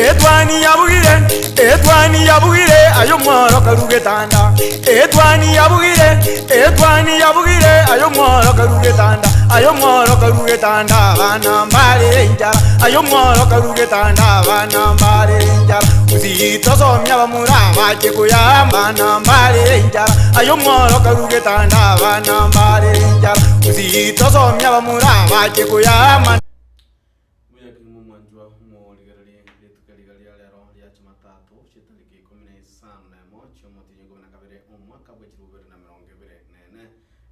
Etwani yabugire, etwani yabugire, aye omworo karu getanda. Etwani yabugire, etwani yabugire, aye omworo karu getanda. Aye omworo karu getanda, abana mbarere enchara. Aye omworo karu getanda, abana mbarere enchara. Gusii tosomie abamura abache koyamba, abana mbarere enchara. Aye omworo karu getanda, abana mbarere enchara. Gusii tosomie abamura abache koyama. Mbuya kegima omwanchwa omorigererie rituko riga ria rero ria Jumatatu chitariki ikomi na isano na emo chi'omotienyi ikomi na kabere omwaka bwe chilifu bibere na emerongo ebere na ene,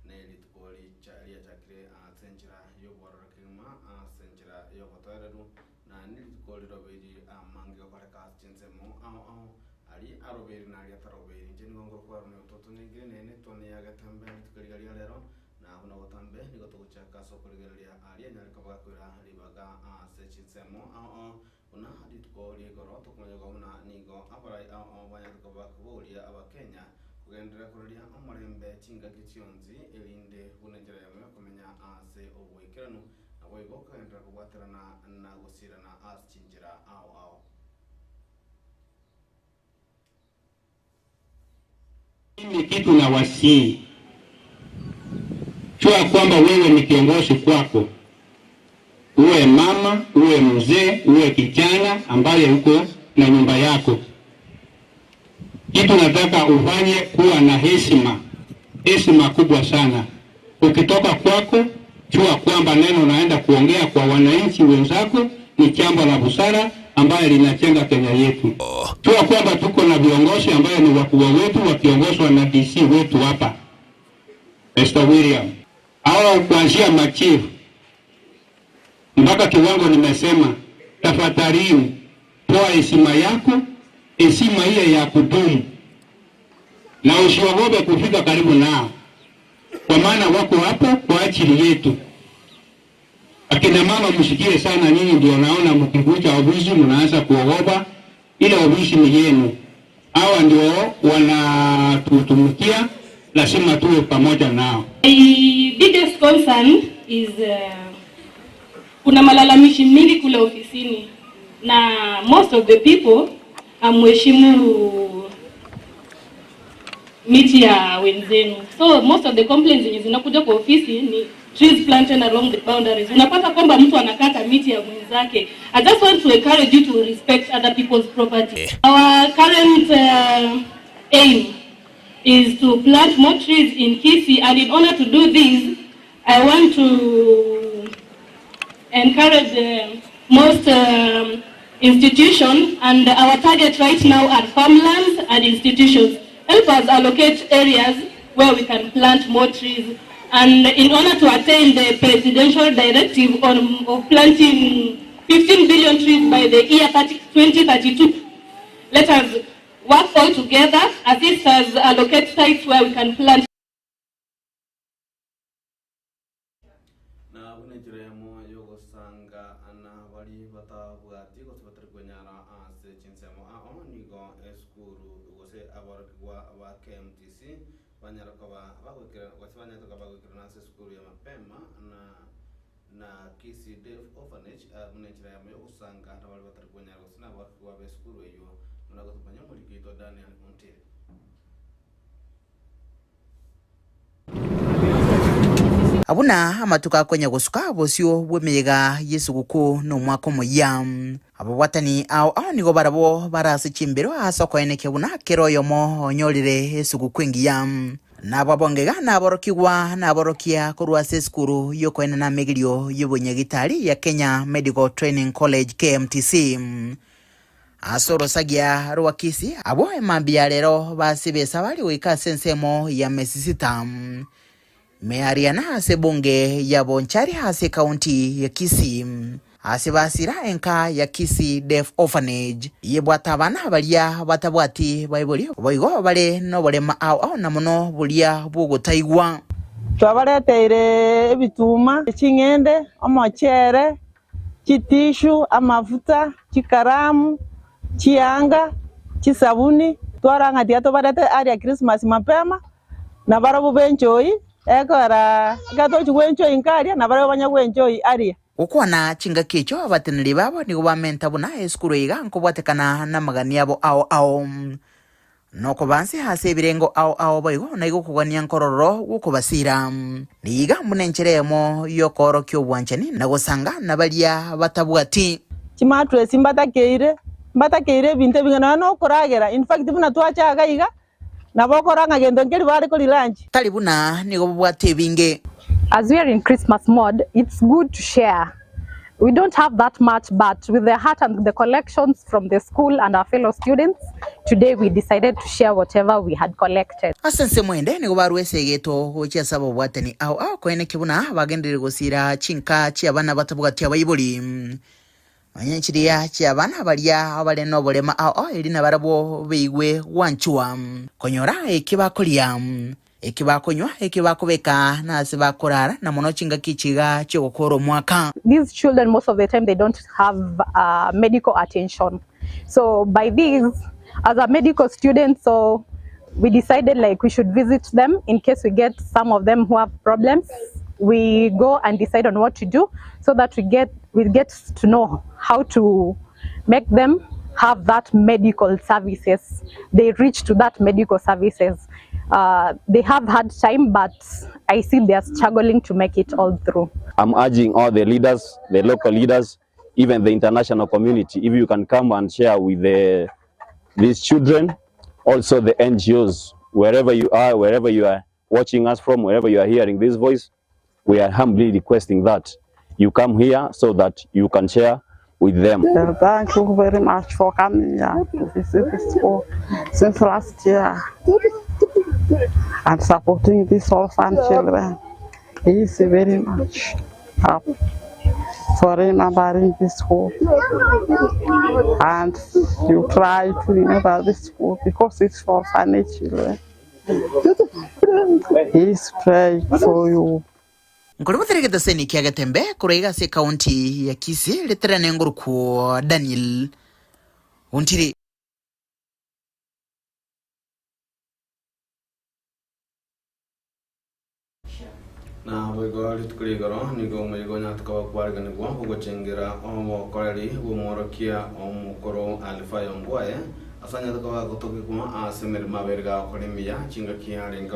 ne rituko richa riachakire ase enchera y'obwororo kegima ase enchera y'obotoereru, na nerituko rirobeiri amange gokoreka ase chinsemo ao ao, aria arobeiri na aria atarobeiri. Inche nigo ngorokwa Aaron Ototo Nyaigire, nere netwani ya Getembe rituko riga ria rero. Na buna botambe nigo togochaka ase okorigereria aria anyare koba gakoira ribaga ase chinsemo ao ao, buna rituko ria igoro tokomanyigwa buna nigo abarai ao ao banyarete koba bakoboria abakenya kogenderera koraria omorembe chingaki chionsi erinde buna enchera yamo yokomenya ase oboikeranu naboigo kogenderera kobwaterana na gosirana ase chinchera ao ao. Mimi kitu na wasii jua kwamba wewe ni kiongozi kwako, uwe mama, uwe mzee, uwe kijana ambaye uko na nyumba yako. Kitu nataka ufanye kuwa na heshima, heshima kubwa sana. Ukitoka kwako, jua kwamba neno unaenda kuongea kwa wananchi wenzako ni jambo la busara ambaye linajenga Kenya yetu. Jua kwamba tuko na viongozi ambaye ni wakubwa wetu wakiongozwa na DC wetu hapa Mr. William, au kuanzia machifu mpaka kiwango nimesema, tafadhalini toa heshima yako, heshima ile ya kudumu, na usiogope kufika karibu nao, kwa maana wako hapo kwa ajili yetu. Akina mama msikie sana, nyinyi ndio naona mkikuja ofisi mnaanza kuogopa. Ile ofisi ni yenu, hawa ndio wanatutumikia, lazima tuwe pamoja nao. My biggest concern is kuna malalamishi mingi kule ofisini na most of the people amheshimu miti ya wenzenu. So most of the complaints zenye zinakuja kwa ofisi ni trees planted along the boundaries. Unapata kwamba mtu anakata miti ya mwenzake. I just want to encourage you to respect other people's property. Our current aim is to plant more trees in Kisii, and in order to do this, I want to encourage most institutions, and our target right now are farmlands and institutions. Help us allocate areas where we can plant more trees. And in order to attain the presidential directive on, of planting 15 billion trees by the year 2032, let us work all together, assist us allocate sites where we can plant. Na buna enchera eyemo y'ogosanga nabari batabwati gose batari kwenyara ase chinsemo ao, nigo esukuru gose aborokigwa ba KMTC banyare koba bagoikera gose banyarete koba bagoikerana ase esukuru ya mapema na na Kisii Deaf Orphanage buna enchera eyemo y'ogosanga nabari batari kwenyara gose naborokigwa b'esukuru eyio buna gotomanya omoriki oito Daniel Ontiri. Buna amatuko akonya gosuka bosio bw'emeyega y'esuguku na omwaka omoyia. Ababwatani ao ao nigo barabwo bare ase chimbero ase okoenekia buna kera oyomo onyorire esuguku engiya. Nabo abongega naborokigwa naborokia korwa ase esukuru y'okoenana amegerio y'obonyagitari ya Kenya Medical Training College, KMTC. Ase orosagia rwa Kisii, abwo emambia ya rero basibe esabari goika ase ensemo ya Mesisita. Ime aria na ase ebunge ya Bonchari ase ekaunti ya Kisii. Ase basira enka ya Kisii Deaf Orphanage yebwate abana baria batabwati baibori boigo bare noborema ao ao na mono boria bw'ogotaigwa. Twabareteire ebituma, ching'ende, omochere, chitishu, amafuta, chikaramu, chianga, chisabuni. Twarora ng'a tiga tobarete aria Christmas mapema, na barabwo benchoi, ekogera ekero tochia gwenchoi nka aria, na barabwo banya gwenchoi aria. Gokwana chingaki echio abateneneri babo nigo bamenta buna esukuru iga nkobwatekana namagani abo ao ao. Nokoba nse ase ebirengo ao ao boigo naigo okogania nkororo gw'okobasiira. Niga buna enchera eyemo y'okoorokia obwanchani na gosanga nabaria batabwati. Chimatress mbatakeire, mbatakeire ebinto ebinge nonya na okoragera, in fact buna twacha iga iga, nabo okora ng'a gento nkeri bare kori lunch. Tari buna nigo babwate ebinge. As we are in Christmas mode, it's good to share. We don't have that much but with the heart and the collections from the school and our fellow students, today we decided to share whatever we had collected. Ase ensemo ende nigo barua esegeto gochia ase ababwatani ao ao koenekia buna bagenderire gosiira chinka chi'abana batabwati abaibori. Nonya chiria chi'abana baria bare noborema ao ao erio nabarabwo baigwe gwanchwa. Konyora eki bakoria, eki bakonywa, eki bakobeka, na ase bakorara, na mono chingaki echi iga chi'ogokoora omwaka. These children most of the time they don't have medical attention so by this as a medical student so we decided like we should visit them in case we get some of them who have problems we go and decide on what to do so that we get we get to know how to make them have that medical services they reach to that medical services uh, they have had time but I see they are struggling to make it all through. I'm urging all the leaders, the local leaders, even the international community, if you can come and share with the, these children, also the NGOs, wherever you are, wherever you are watching us from, wherever you are hearing this voice, we are humbly requesting that you come here so that you can share with them. Thank you very much for coming here to visit the school since last year and supporting these orphan children. He is very much happy for remembering this school and you try to remember this school because it's for orphanage children. He is praying for you. Nkore boteregete ase kia Getembe korwa iga ase ekaunti ya Kisii riterane ngorokwo Daniel Ontiri. Naboigo rituko ria igoro nigo omoyega o Nyatuka bakwariganigwa ogochengera obokoreri bw'omworokia omokoro Alifayo Ongwae ase Nyatuka bagotogigwa ase emeremo abeire gagokora emiya chingaki arenge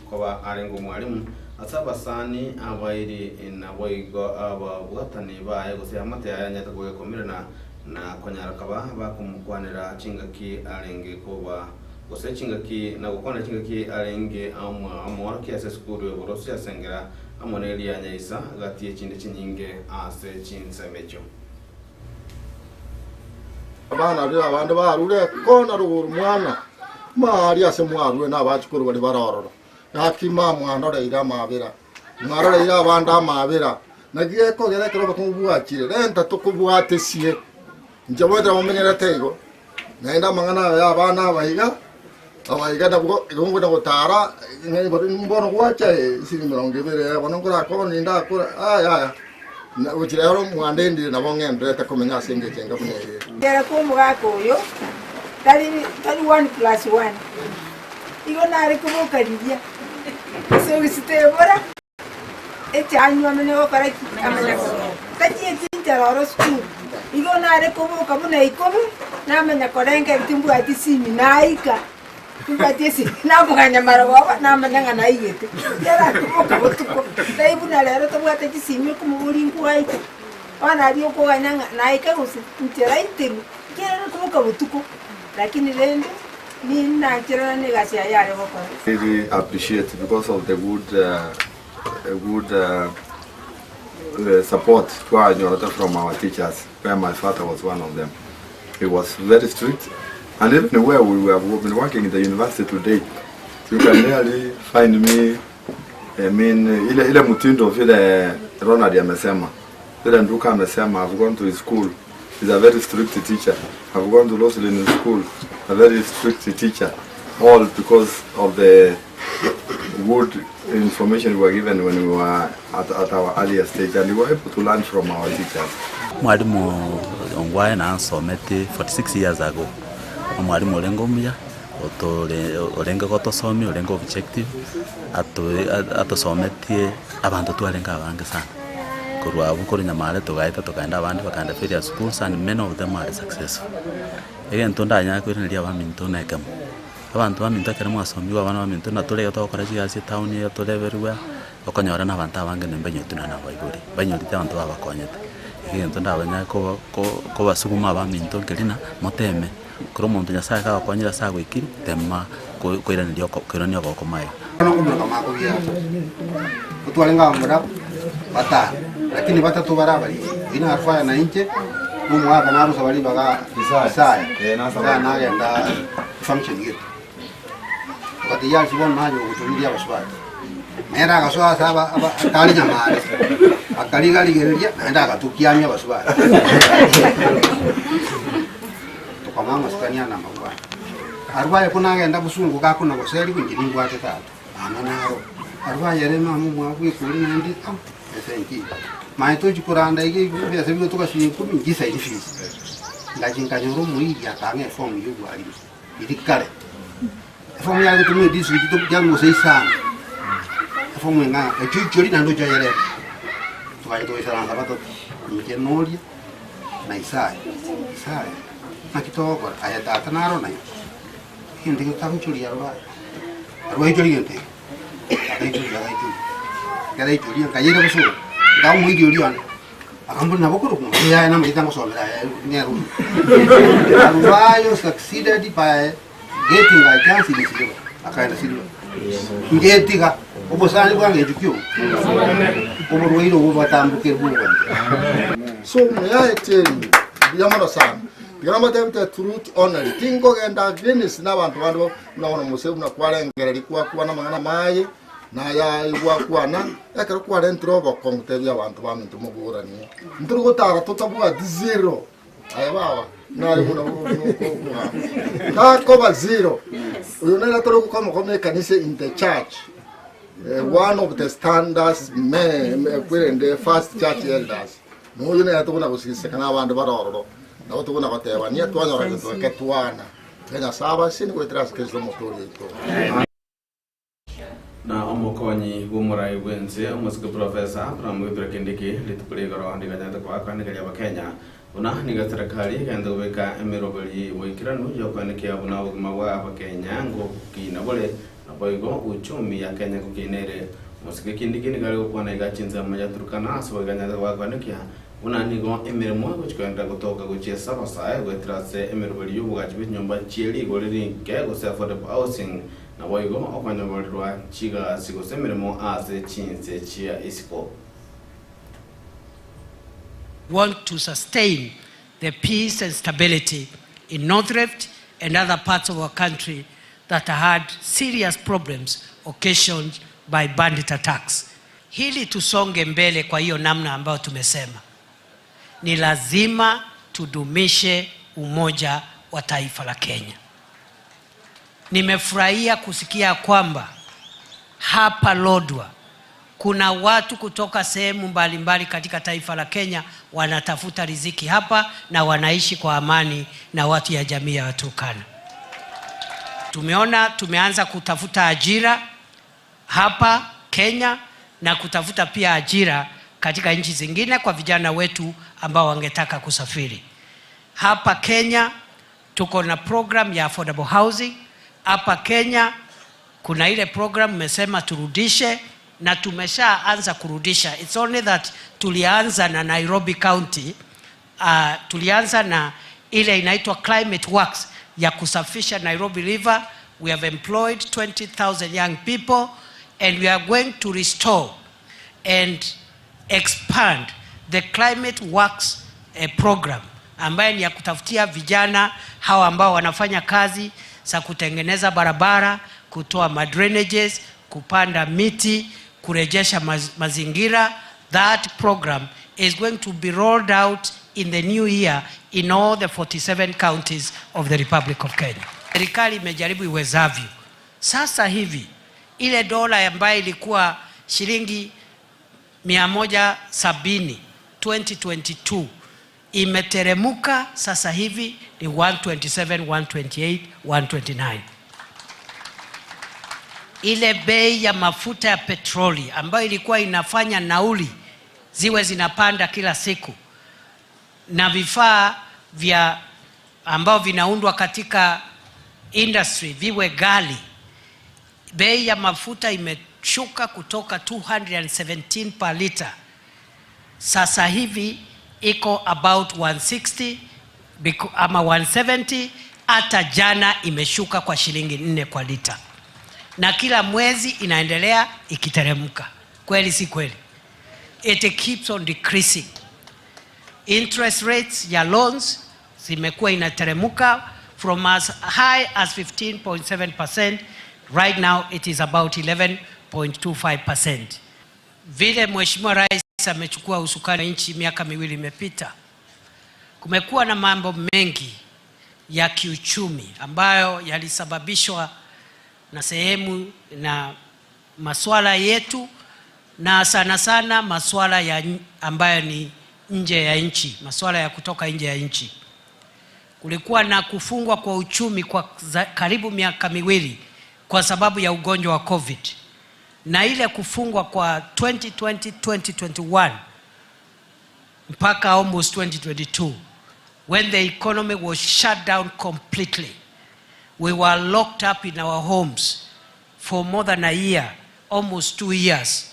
koba arenge omwalimu ase abasani abairi naboigo ababwatani baye gose eamate yaye anyete goekomerana na konyara koba bakomokwanera chingaki arenge koba Gose chingaki, na gokwana chingaki arenge omoorokia ase esukuru y'oboroso ase engera amo neria nyaisa, gati y'echinde chinyinge ase chinsemo echio. Abana riria abande barure kona rogoro mwana, maaria ase mwarure na abachukuru baria bare ororo. Gaki mamwanoreire amabera, mwaroreire abande amabera. Naki gekogera ekero obokong'u bwachire, renta tokobwatesie. Inche boetera momenyerete igo. Naende amang'ana aya y'abana aba iga, aba iga nabwo igo ngocha gotara, mbono gwacha esiri 20 bono nkorakore nindakore yaya, gochia rero mwandendire nabo ng'endererete komenya ase engencho enga buna eye. Kera kw'omogaka oyo tari tari one plus one, igo nare koboka riria esogisi tebora. Ekianywa amanye gokora ki? Amanye gosoma. Tachieti inchera oro sukuru. Igo nare koboka buna ikomi, namanya korenga ebi timbwati simi, naika, timbwati esimi, namoganya marogoba, namanya ng'a naigete. Ekiagera akoboka botuko, tai buna rero tobwate chisimi okomoboria nkwaika. Bono aria okoganya ng'a naika gose, nchera iterwe, ekiagera ere koboka botuko, lakini rende. Ninancherana negasi yaye are gokora. Really appreciate because of the good good support twanyorete from our teachers where my father was one of them. He was very strict and even where we have been working in the university today you can really find me I mean ile ile mtindo vile Ronald amesema vile Nduka amesema I've gone to his school He's a very strict teacher. I've gone to Roslyn school, a very strict teacher. All because of the good information we were given when we were at, at our earlier stage and we were able to learn from our teachers. Mwalimu Ongwae nansometi 46 years ago, omwalimu orenge omuya, otore orenge gotosomia orenge objective, ato atosometie abanto twarenge abange sana. Korwa abwo korwa Nyamare togaeta tokaenda abande bakaenda various schools and many of them are successful. Egento ndanyare koiraneria abaminto nekemo, abanto baminto ekero mwasomigwe abana baminto na tore iga togokora chigasi etown eye tore everywhere, okonyora na abanto abange na mbanyotwe na nabaibori, mbanyorete abanto babakonyete. Egento ndabanyare koba ko kobasuguma abaminto nkeri ng'a moteme, ekero omonto Nyasaye kagokonyire ase agoikire, tema ko koiraneria oko koirania ogoko maega. Bono nkominyoka makobia otware ng'amura batano, lakini batato bare abariri, oyio narufaya na inche, na omogaka narosaba ribaga Isaya, Isaya nagenda function gete. Ogatiyia ase bono naye ogotoriria abasubati. Nere agasoa ase aba aba akare nyamare, akariga-rigereria naende agatokiamia abasubati. Tokamoa amasikani ane amabwana. Arwo aye buna agenda bosungu gakona goserigwa inche nimbwate tata, mama naro. Arwo aye ere mama omwabo bwekori naende au, ese nki. Manye tochi koranda iga ebesa bigotoka shilingi ikomi nchisaini fees. Ngachia nkanyora omoiri akang'a eform ya obwarimu. Riria kare, efomu yare gotomwa edistrict to yare gose isano, efomu eng'ao, echoichori naende oche oyerete. Togacha togaikaransa batato, inche na oria, na Isaya, Isaya, naki togokora? Aye tata naro naye, egento ekio totagoichoria aroro aye, aroro aichorie egento ekio, agaichoria agaichoria, ekero aichoria nkayeira bosongo, nkaa omoiri oria one. Akamboria, Nabo okorokwa ng'a? Yaya namanyete angosomera aya nere omuya. Arubayo succeeded by getting a chance in Silver. Akaenda Silver. Ngetiga obosani bwange inchuki obo. Oborwaire obo bwatambokire bw'obwanchani. So muyaeteri mbuya mono sana. Tiga nabatebie the truth only. Tinkogenda against na abanto bande buna bono mose buna kwarengereria kwakwana amang'ana amaye. Na aya gwakwana, ekero kwarentire obokong'u, tebia abanto baminto moboranie, Ntori gotara totabwati zero. Aye baba, nare buna okogamba. Takoba zero. Oyo nere tore gokomokoma ekanisa in the church. Eh, one of the standards men, eh, kwerende first church elders. Noyo nere tokona gosigiseka na abande bare ororo. Nabo tokona gotebania twanyora gento eke twana. Tiga Nyasae abasesenie goetera ase Kristo omotoori oito. Na omokonyi bw'omorai bw'ense, omosike Professor Abraham Kithure Kindiki, rituko ria igoro riganyarete koakanigeria Abakenya buna nigo eserekari egente kobeka emeroberi boikeranu y'okoenekia buna obogima bwa Abakenya ngokina bore, naboigo uchumi ya Kenya ngokina ere. Omosike Kindiki nigo are gokwana iga chinsemo ya Turkana ase boiganyarete koakanikia Buna nigo emeremo egochia kogenderera gotoka gochia ase abasae goetera ase emeroberi y'obogachi bwe chinyomba chie rigori rinke gose affordable housing, naboigo okonyoborerwa chigasi gose emeremo ase chinse chia isiko. Want to sustain the peace and stability in North Rift and other parts of our country that had serious problems occasioned by bandit attacks. Hili tusonge mbele kwa hiyo namna ambayo tumesema, ni lazima tudumishe umoja wa taifa la Kenya. Nimefurahia kusikia kwamba hapa Lodwar kuna watu kutoka sehemu mbalimbali katika taifa la Kenya wanatafuta riziki hapa na wanaishi kwa amani na watu ya jamii ya Waturkana. Tumeona tumeanza kutafuta ajira hapa Kenya na kutafuta pia ajira katika nchi zingine kwa vijana wetu ambao wangetaka kusafiri. Hapa Kenya tuko na program ya affordable housing. Hapa Kenya kuna ile program mmesema turudishe na tumeshaanza kurudisha. It's only that tulianza na Nairobi County. Tulianza na ile inaitwa Climate Works ya kusafisha Nairobi River. We have employed 20,000 young people and we are going to restore and expand the Climate Works program ambaye ni ya kutafutia vijana hawa ambao wanafanya kazi za kutengeneza barabara, kutoa madrainages, kupanda miti, kurejesha mazingira. That program is going to be rolled out in the new year in all the 47 counties of the Republic of Kenya. Serikali imejaribu iwezavyo. Sasa hivi ile dola ambayo ilikuwa shilingi 170 2022 imeteremuka, sasa hivi ni 127, 128, 129. Ile bei ya mafuta ya petroli ambayo ilikuwa inafanya nauli ziwe zinapanda kila siku na vifaa vya ambao vinaundwa katika industry viwe ghali. Bei ya mafuta imeshuka kutoka 217 per liter, sasa hivi iko about 160 ama 170. Hata jana imeshuka kwa shilingi 4 kwa lita, na kila mwezi inaendelea ikiteremka. Kweli si kweli? It keeps on decreasing. Interest rates ya loans zimekuwa inateremuka from as high as 15.7%, right now it is about 11.25%. Vile Mheshimiwa Rais amechukua usukani wa nchi miaka miwili imepita, kumekuwa na mambo mengi ya kiuchumi ambayo yalisababishwa na sehemu na masuala yetu na sana sana masuala ya ambayo ni nje ya nchi, masuala ya kutoka nje ya nchi. Kulikuwa na kufungwa kwa uchumi kwa karibu miaka miwili kwa sababu ya ugonjwa wa COVID, na ile kufungwa kwa 2020, 2021 mpaka almost 2022 when the economy was shut down completely. We were locked up in our homes for more than a year, almost 2 years.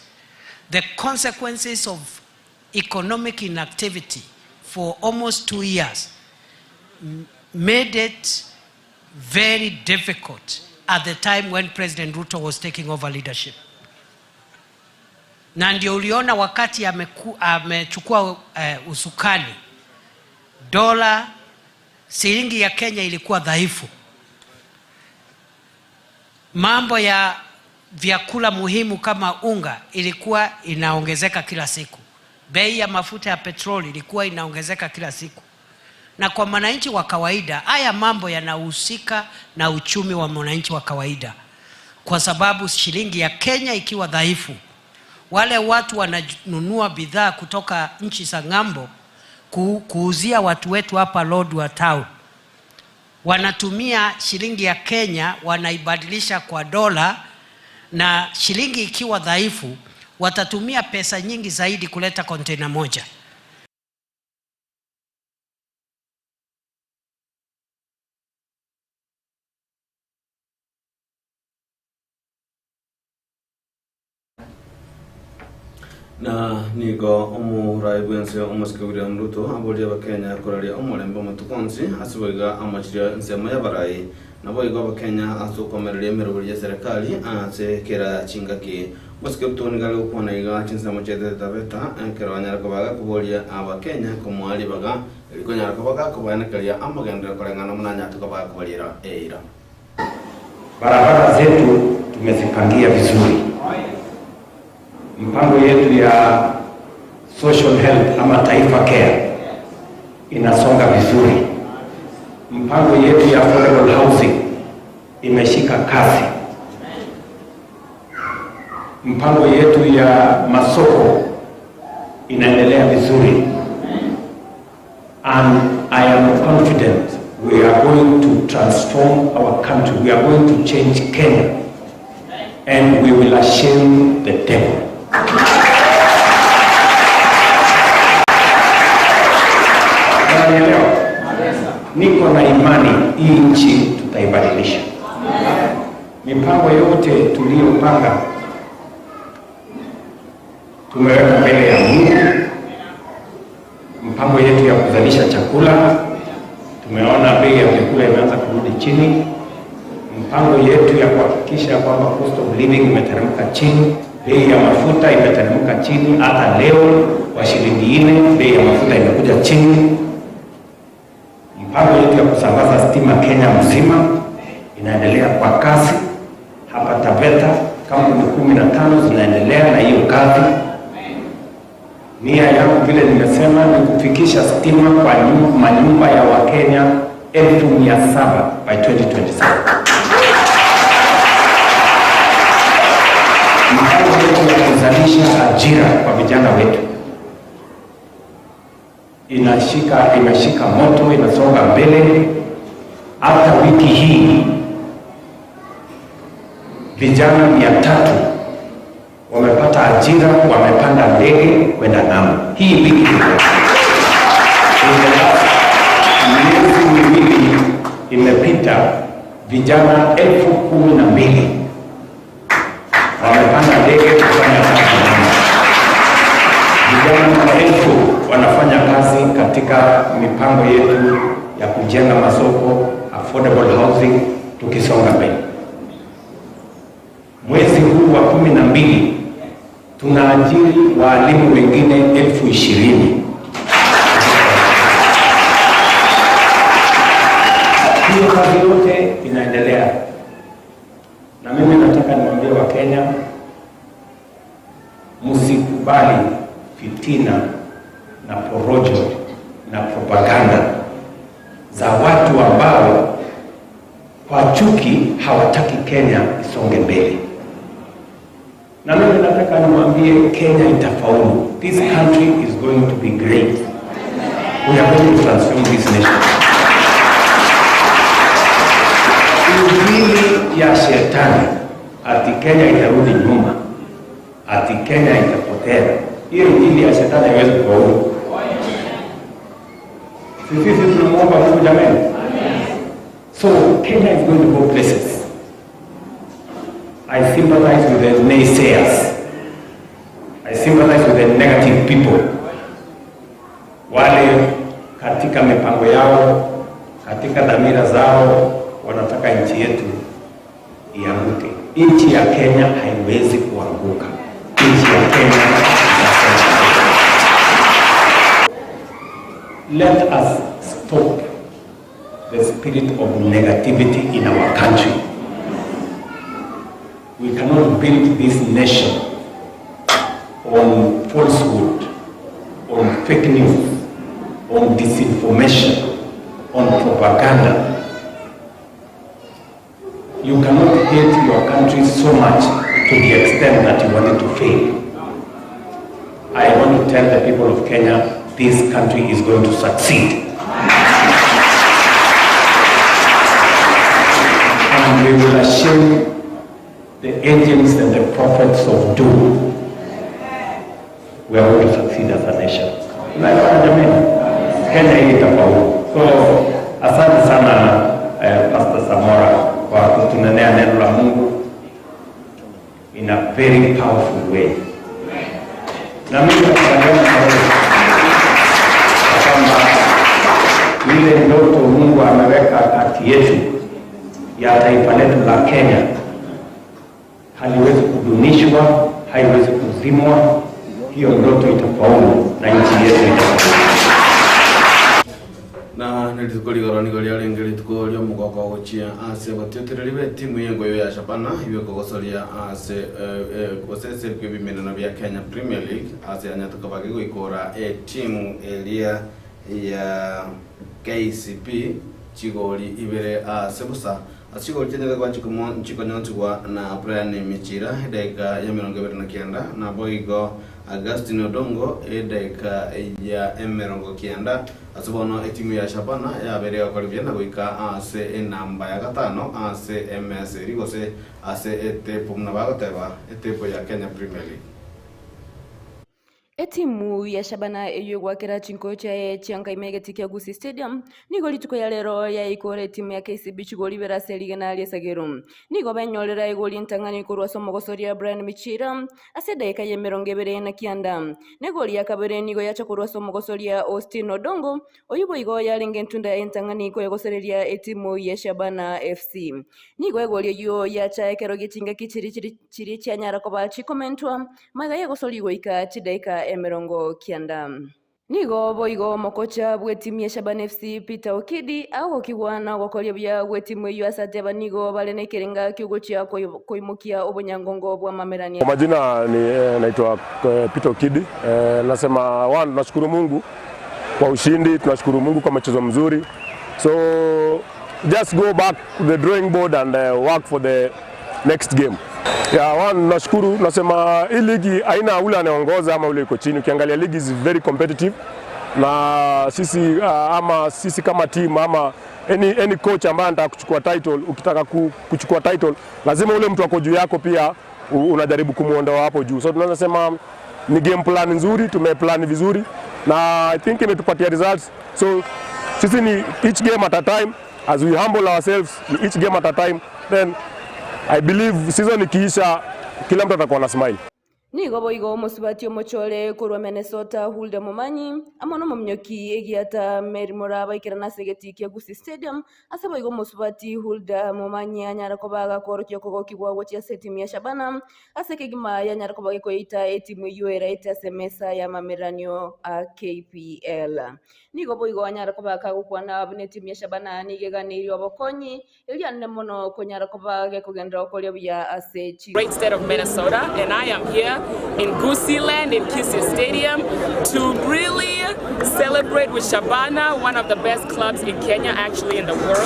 The consequences of economic inactivity for almost 2 years made it very difficult at the time when President Ruto was taking over leadership. Na ndio uliona wakati amechukua usukani, dola, shilingi ya Kenya ilikuwa dhaifu. Mambo ya vyakula muhimu kama unga ilikuwa inaongezeka kila siku. Bei ya mafuta ya petroli ilikuwa inaongezeka kila siku. Na kwa mwananchi wa kawaida, haya mambo yanahusika na uchumi wa mwananchi wa kawaida. Kwa sababu shilingi ya Kenya ikiwa dhaifu, wale watu wananunua bidhaa kutoka nchi za ng'ambo kuuzia watu wetu hapa Lodwar Town, wanatumia shilingi ya Kenya, wanaibadilisha kwa dola, na shilingi ikiwa dhaifu watatumia pesa nyingi zaidi kuleta container moja. Na nigo omurai bwense omosike William Ruto aboria abakenya koraria omorembe omotukonsi ase boiga amachiria ensemo y'abarai nabo igo abakenya ase okomereria emeroberi ya serikali ase kera chingaki. Omosike Ruto nigo ari gokwana iga chinsemo chietete Taveta ekero banyara kobaga koboria abakenya komoa ribaga erikonyara kobaga kobaenekeria amagenderero koreng'ana omonanyate kobaga kobariera eira. Barabara zetu tumezipangia vizuri. Mpango yetu ya social health ama Taifa Care inasonga vizuri. Mpango yetu ya affordable housing imeshika kasi. Mpango yetu ya masoko inaendelea vizuri. And I am confident we are going to transform our country. We are going to change Kenya. And we will shame the devil. Unanielewa? Niko na imani hii nchi tutaibadilisha. Mipango yote tuliyopanga tumeweka mbele ya Mungu. Mpango yetu ya kuzalisha chakula, tumeona bei ya vyakula imeanza kurudi chini. Mpango yetu ya kuhakikisha kwamba cost of living imeteremka chini, bei ya mafuta imeteremka chini. Hata leo kwa shilingi 4 bei ya mafuta imekuja chini. Mpango yetu ya kusambaza stima Kenya mzima inaendelea kwa kasi. Hapa Taveta kampuni 15 zinaendelea na hiyo kazi. Nia yangu vile nimesema ni kufikisha stima kwa manyumba ya Wakenya 700,000 by 2027. Mpango wetu ya kuzalisha ajira kwa vijana wetu imeshika moto, inasonga mbele. Hata wiki hii vijana 300 wamepata Wamepata ajira, wamepanda ndege kwenda ng'ambo. Hii wiki in the last miezi miwili imepita, vijana 12,000 wamepanda ndege kufanya kazi ng'ambo. Vijana maelfu wanafanya kazi katika mipango yetu ya kujenga masoko, affordable housing, tukisonga mbele. Mwezi huu wa 12 tunaajiri waalimu wengine 20,000. Hiyo kazi yote inaendelea, na mimi nataka niwaambie Wakenya, msikubali fitina na porojo na propaganda za watu ambao kwa chuki hawataki Kenya isonge mbele. Na mimi nataka niwaambie Kenya itafaulu. This country is going to be great. We are going to transform this nation. Injili ya shetani ati Kenya itarudi nyuma, ati Kenya itapotea, hiyo injili ya shetani haiwezi kufaulu. Sisi tunamuomba Mungu jamani. So Kenya is going to go places. I sympathize with the naysayers. I sympathize with the negative people. Wale katika mipango yao, katika dhamira zao wanataka nchi yetu ianguke. Nchi ya Kenya haiwezi kuanguka. Nchi ya Kenya itasonga. Let us stop the spirit of negativity in our country. We cannot build this nation on falsehood, on fake news, on disinformation, on propaganda. You cannot hate your country so much to the extent that you want it to fail. I want to tell the people of Kenya, this country is going to succeed. And we will shame the angels and the prophets of doom. We are going to succeed as a nation. Unaelewana jamani? Kenya hii itafaulu. So asante sana Pastor Samora kwa kutunenea neno la Mungu in a very powerful way. Na mimi nakubaliana na wewe kwamba ile ndoto Mungu ameweka kati yetu ya taifa letu la Kenya haliwezi kudunishwa, haiwezi kuzimwa. Hiyo ndoto itafaulu na nchi yetu itafaulu. Na nerituko rigoro nigo riarenge rituko ri'omogoko gochia ase abatiotereri b'etimu y'engoyo ya Shabana ibikogosoria ase gose ase ebiko ebimeneno bia Kenya Premier League ase anyatoka bage goikora etimu eria ya KCB chigori ibere ase bosa ase chigori chianyete koba chikonyontigwa na Brian Michira edageka ya 29 naboigo Augustine Odongo edageka ya 90 ase bono etimu ya Shabana yabere gokoribia na goika ase enamba ya gatano ase MS eri gose ase etepo buna bagoteba etepo ya Kenya Premier League. Etimu ya Shabana eyio egwakera chinkoyo chiaye chiankaima egetii kia Gusii Stadium nigo rituko ya rero yaikora etimu ya KCB chigori ibere ase rigena ri'esagero. Nigo benyorera egori entang'ani korwa ase omogosoria Brian Michira ase edaika ya 29. Na egori ya kabere nigo yacha korwa ase omogosoria Austin Odongo oyio boigo yarenge entunda entang'ani koyegosereria etimu ya Shabana FC. Nigo egori eyio yacha ekero gi'echingaki chiria chiri chiria chianyara koba chikomentwa magega y'egosori goika chidaika 90. Nigo boigo omokocha bw'etimu ya Shabana FC Peter Okidi agokigwa na ogokoria buya gw'etimu eyio ase ateba nigo bare nekerenga kiogochia koimokia obonyangongo bw'amamerania. Kwa majina ni naitwa Peter Okidi. Nasema one, tunashukuru Mungu kwa ushindi, tunashukuru Mungu kwa mchezo mzuri. So just go back to the drawing board and work for the next game. Yeah, one, nashukuru, nasema hii ligi haina ule anaongoza ama ule yuko chini. Ukiangalia ligi is very competitive na sisi ama sisi kama team ama any coach ambaye anataka kuchukua title, ukitaka kuchukua title lazima ule mtu ako juu yako pia unajaribu kumuondoa hapo juu. So tunaweza sema ni game plan nzuri, tumeplan vizuri na I think imetupatia results. So sisi ni each game at a time, as we humble ourselves, ni each game at a time, then I believe season ikiisha kila mtu atakuwa na smile. Nigo boigo omosubati omochore korwa Minnesota Hulda Momanyi, amo nomominyoki egiata Mary Moraa baikerana ase egetii kia Gusii Stadium, ase boigo omosubati Hulda Momanyi anyare koba agakworokia okogokigwa gochia ase etimu ya Shabana, ase ekegima yanyare koba gekoyeita etimu eyio eraete ase emesa y'amamereranio a KPL. Nigo boigo anyare koba kagokwana buna etimu ya Shabana nigo eganeirie obokonyi, Erianene mono konyara koba gekogenderera gokoria buya ase chi. Great state of Minnesota and I am here in Gusii land in Kisii Stadium to really celebrate with Shabana, one of the best clubs in Kenya, actually in the world.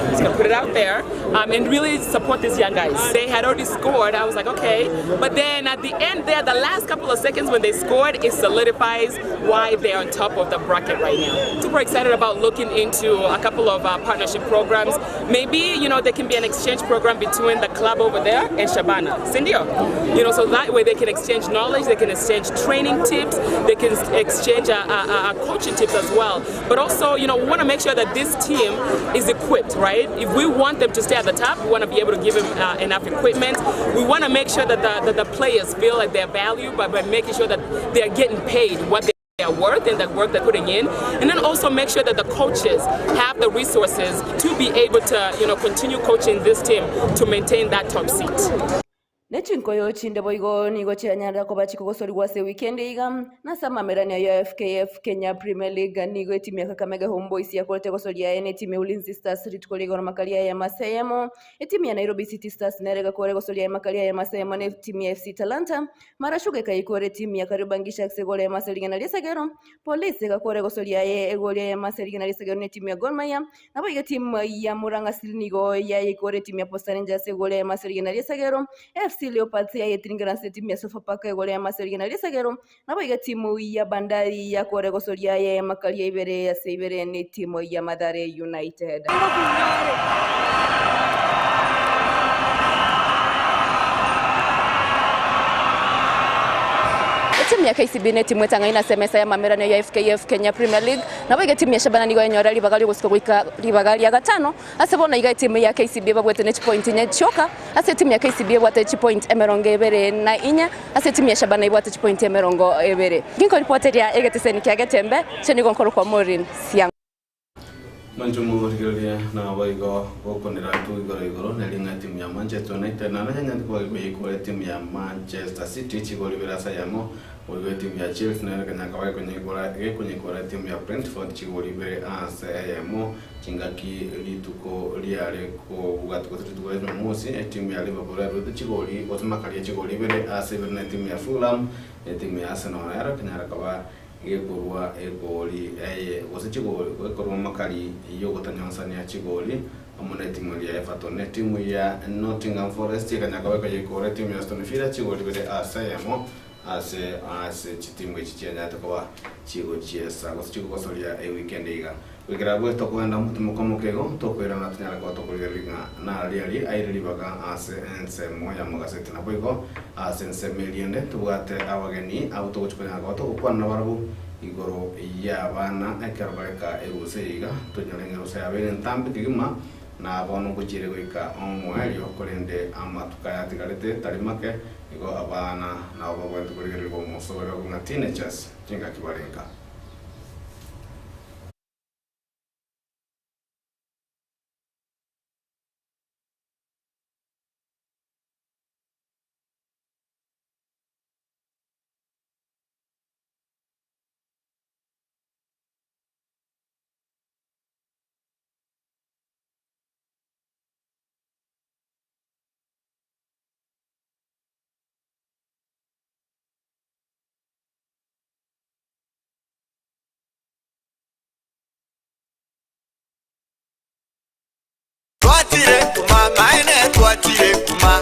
Just gonna put it out there um, and really support these young guys. They had already scored. I was like, okay. But then at the end there, the last couple of seconds when they scored, it solidifies why they're on top of the bracket right now. Super excited about looking into a couple of uh, partnership programs. Maybe, you know, there can be an exchange program between the club over there and Shabana. Sindio? You know, so that way they can exchange knowledge, they can exchange training tips, they can exchange uh, uh, uh, coaching tips as well. But also, you know, we want to make sure that this team is equipped, right? If we want them to stay at the top, we want to be able to give them uh, enough equipment. We want to make sure that the, that the players feel like they're valued by, by making sure that they're getting paid what they are worth and the work they're putting in and then also make sure that the coaches have the resources to be able to you know continue coaching this team to maintain that top seat Ne chinkoyo chinde boigo nigo chianyarire koba chikogosorigwa ase ewikendi iga, na ase amamerani ayio ya FKF Kenya Premier League nigo etimu ya Kakamega Homeboyz yakorete gosoria aye na etimu ya Ulinzi Stars rituko ria igoro makari ayemo ase eyemo. Etimu ya Nairobi City Stars nere egakora egosoria aye makari ayemo ase eyemo na etimu ya FC Talanta. Mara Sugar ekaikora etimu ya Kariobangi Sharks egori eyemo ase rigena ri'esegero. Police egakora egosoria aye egori eyemo ase rigena ri'esegero na etimu ya Gor Mahia. Naboigo etimu ya Murang'a Seal nigo yayeikora etimu ya Posta Rangers egori eyemo ase rigena ri'esegero. AFC Leopards yayetiringera ase etimu ya Sofapaka egori eyemo ase rigena ri'esegero. Naboigo etimu ya Bandari yakora egosoria aye amakaria ibere ase ibere n'etimu ya Mathare United. Etimu ya KCB netimu etang'aine ase emesa y'amamerano ya FKF Kenya Premier League. Naboigo etimu ya Shabana nigo yenyora ribaga ri'ogosika goika ribaga ria gatano. Ase bono iga etimu ya KCB ebabwete ne chipointi inye chioka. Ase etimu ya KCB ebwate chipointi emerongo ebere na inye, ase etimu ya Shabana ebwate chipointi emerongo ebere. Ginkoripoteria egeteseni kia Getembe, inche nigo nkorokwa Maureen Siang'o. Mwanchumu rigereria naboigo gokonera intwe igoro igoro neri ng'a etimu ya Manchester United naende yanyarete koba gekoyeikora etimu ya Manchester City chigori ibere ase eyemo boigo etimu ya Chelsea nere ekanyara koba gekonyeikora gekonyeikora etimu ya Brentford chigori ibere ase eyemo chingaki rituko riare kobwati gose rituko ria Jumamosi etimu ya Liverpool yaruete chigori gose makaria chigori ibere ase ibere na etimu ya Fulham etimu ya Arsenal nero ekanyara koba Gekorua egori eye, gose chigori, gekorua amakari y'ogotanyonsania chigori, amo netimu eria ya Everton. Etimu ya Nottingham Forest ekanya koba ekoyekoora etimu ya Aston Villa chigori ibere ase eyemo ase ase chitimu echi chianyarete koba chigochiesa gose chigogosoria ewikendi iga. Goikera abwo tokoenda omotimoko omoke igo, tokoirana tonyare koba tokorigereria ng'a narariaria aire ribaga ase ensemo y'amagaseti. Naboigo ase ensemo eria ende tobwate abageni abwo togochia konyara koba togokwana nabarabwo igoro y'abana ekero bareka erusa eye iga, tonyore ng'a erusa yabo ere entambe kegima, na bono ngochiere goika omoerio, korende amatuko aya atigarete tari make, igo abana nabo babwenerete korigererigwa omoso baria bakong'a teenagers chingaki bare nka. Twachire kuma maene twachire kuma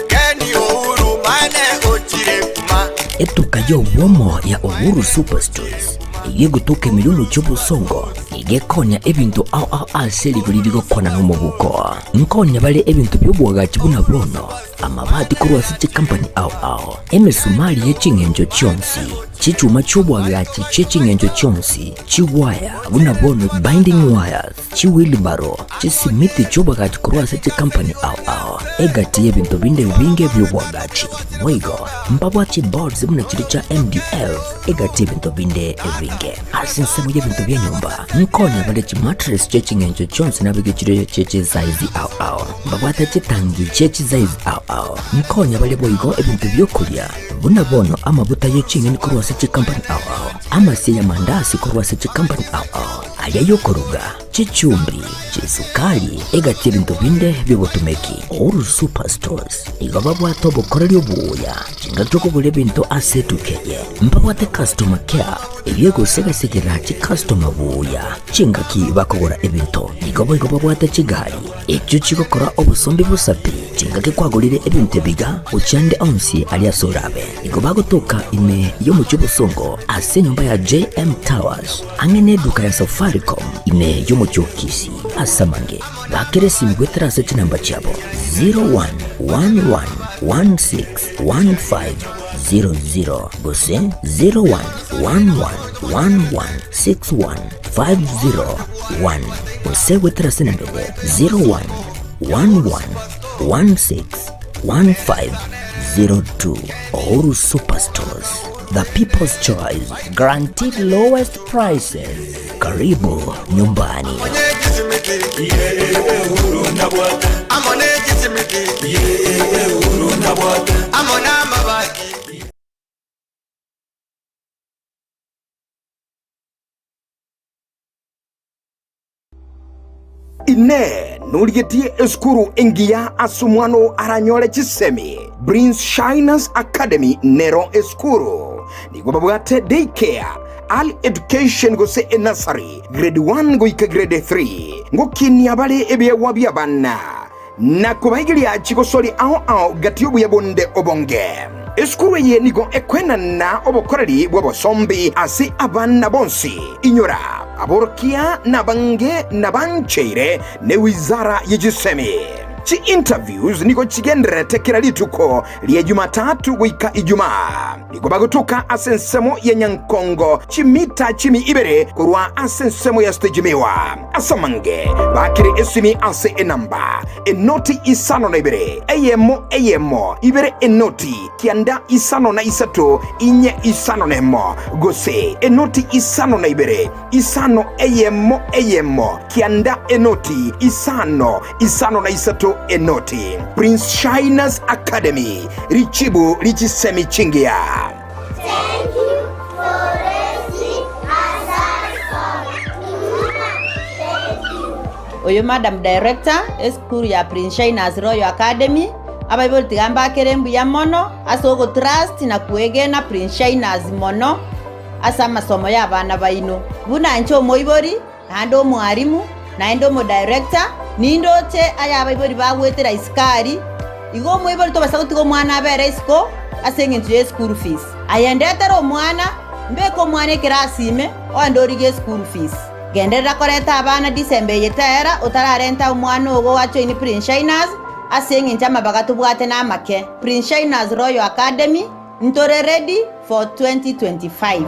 Kenny Uhuru maene ochire kuma. Etuka y'obwomo ya Uhuru Superstores eyio egotoka emerwe omochie o Bosongo. Iga ekonya ebinto ao ao ase rigori rigokwana nomobuko. Nkonya bare ebinto bi'oboagachi buna bono, amabati korwa ase chikampani ao ao, emesumari ye ching'encho chionsi, chichuma chi'oboagachi chie ching'encho chionsi, chigwaya buna bono binding wires, chiwheelbarrow, chisimiti chi'oboagachi korwa ase chikampani ao ao, egati y'ebinto binde ebinge bi'oboagachi. Boigo mbabwate chiboards buna chiria chia MDF, egati y'ebinto binde ebinge. Ase ensemo y'ebinto bi'enyomba, nkonya bare chimatress chie ching'encho chionsi nabeke chire chie chisaizi ao ao. Mbabwate chitangi chie chisaizi ao ao. Nkonya bare boigo ebinto bi'okoria, buna bono amabuta ye ching'eni korwa ase chikampani ao ao, amasie y'amandasi korwa ase chikampani ao ao, aria y'okoruga, chichumbi, chisukari, egati y'ebinto binde bi'obotumeki. Uhuru Superstores nigo babwate obokoreri obuya chingaki okogora ebinto ase etuka eye. Mbabwate customer care eyio egosegasegera chicustomer buya chingaki bakogora ebinto. Nigo boigo babwate chigari echio chigokora obosombi bosa pi chingaki kwagorire ebinto ebiga gochia ande onsi aria ase orabe. Nigo bagotoka ime y'omochie obosongo ase enyomba ya JM Towers ang'e neduka ya Safaricom ime y'omochie o Kisii. Ase amange bakere esimi goetera ase chinamba chiabo 01111615 00 gose 0111116150 gose goetera ase enamba eye 0111161502. Uhuru Superstores, the people's choice, guaranteed lowest prices. Karibu nyumbani. Inee! Norigetie esukuru engiya ase omwana oo aranyore chisemi? Prince Shiners Academy nero esukuru. Nigo babwate day care, early education gose enursery, grade 1 goika grade 3. Ngokinia bare ebiegwa bi'abana na kobaigeria chigosori ao ao gati y'obuya bonde obonge. Esukuru eye nigo ekoenana obokoreri bw'obosombi ase abana bonsi. Inyora, aborokia nabange nabancheire ne wizara ye chisemi. Chi interviews nigo chigendererete kera rituko ria Jumatatu goika Ijumaa. Nigo bagotuka ase ensemo ya Nyankongo chimita chimi ibere korwa ase ensemo ya stage miwa. Ase amange bakire esimi ase enamba enoti 52 eyemo eyemo ibere enoti 953 451 gose enoti 52 5 eyemo eyemo 9 enoti 5 53 enoti. Prince Shiners Academy, richibu richisemi chingiya. Oyo Madam Director, esukuru ya Prince Shiners Royal Academy, abaibori tiga mbakere mbuya mono ase ogotrust na kwegena Prince Shiners mono ase amasomo ya abana baino. Buna inche omoibori, naende omwarimu, naende omodirector, nindoche aya abaibori bagwetera isikari, igo omoibori tobasa gotiga omwana abere isiko ase eng'encho ye school fees. Aye ndetere omwana, mbeke omwana ekerasi ime, oende origie school fees. Genderera koreta abana December eye tera otararenta omwana ogo ajoin Prince Shiners ase eng'encho amabaga tobwate namake. Prince Shiners Royal Academy, ntore ready for 2025.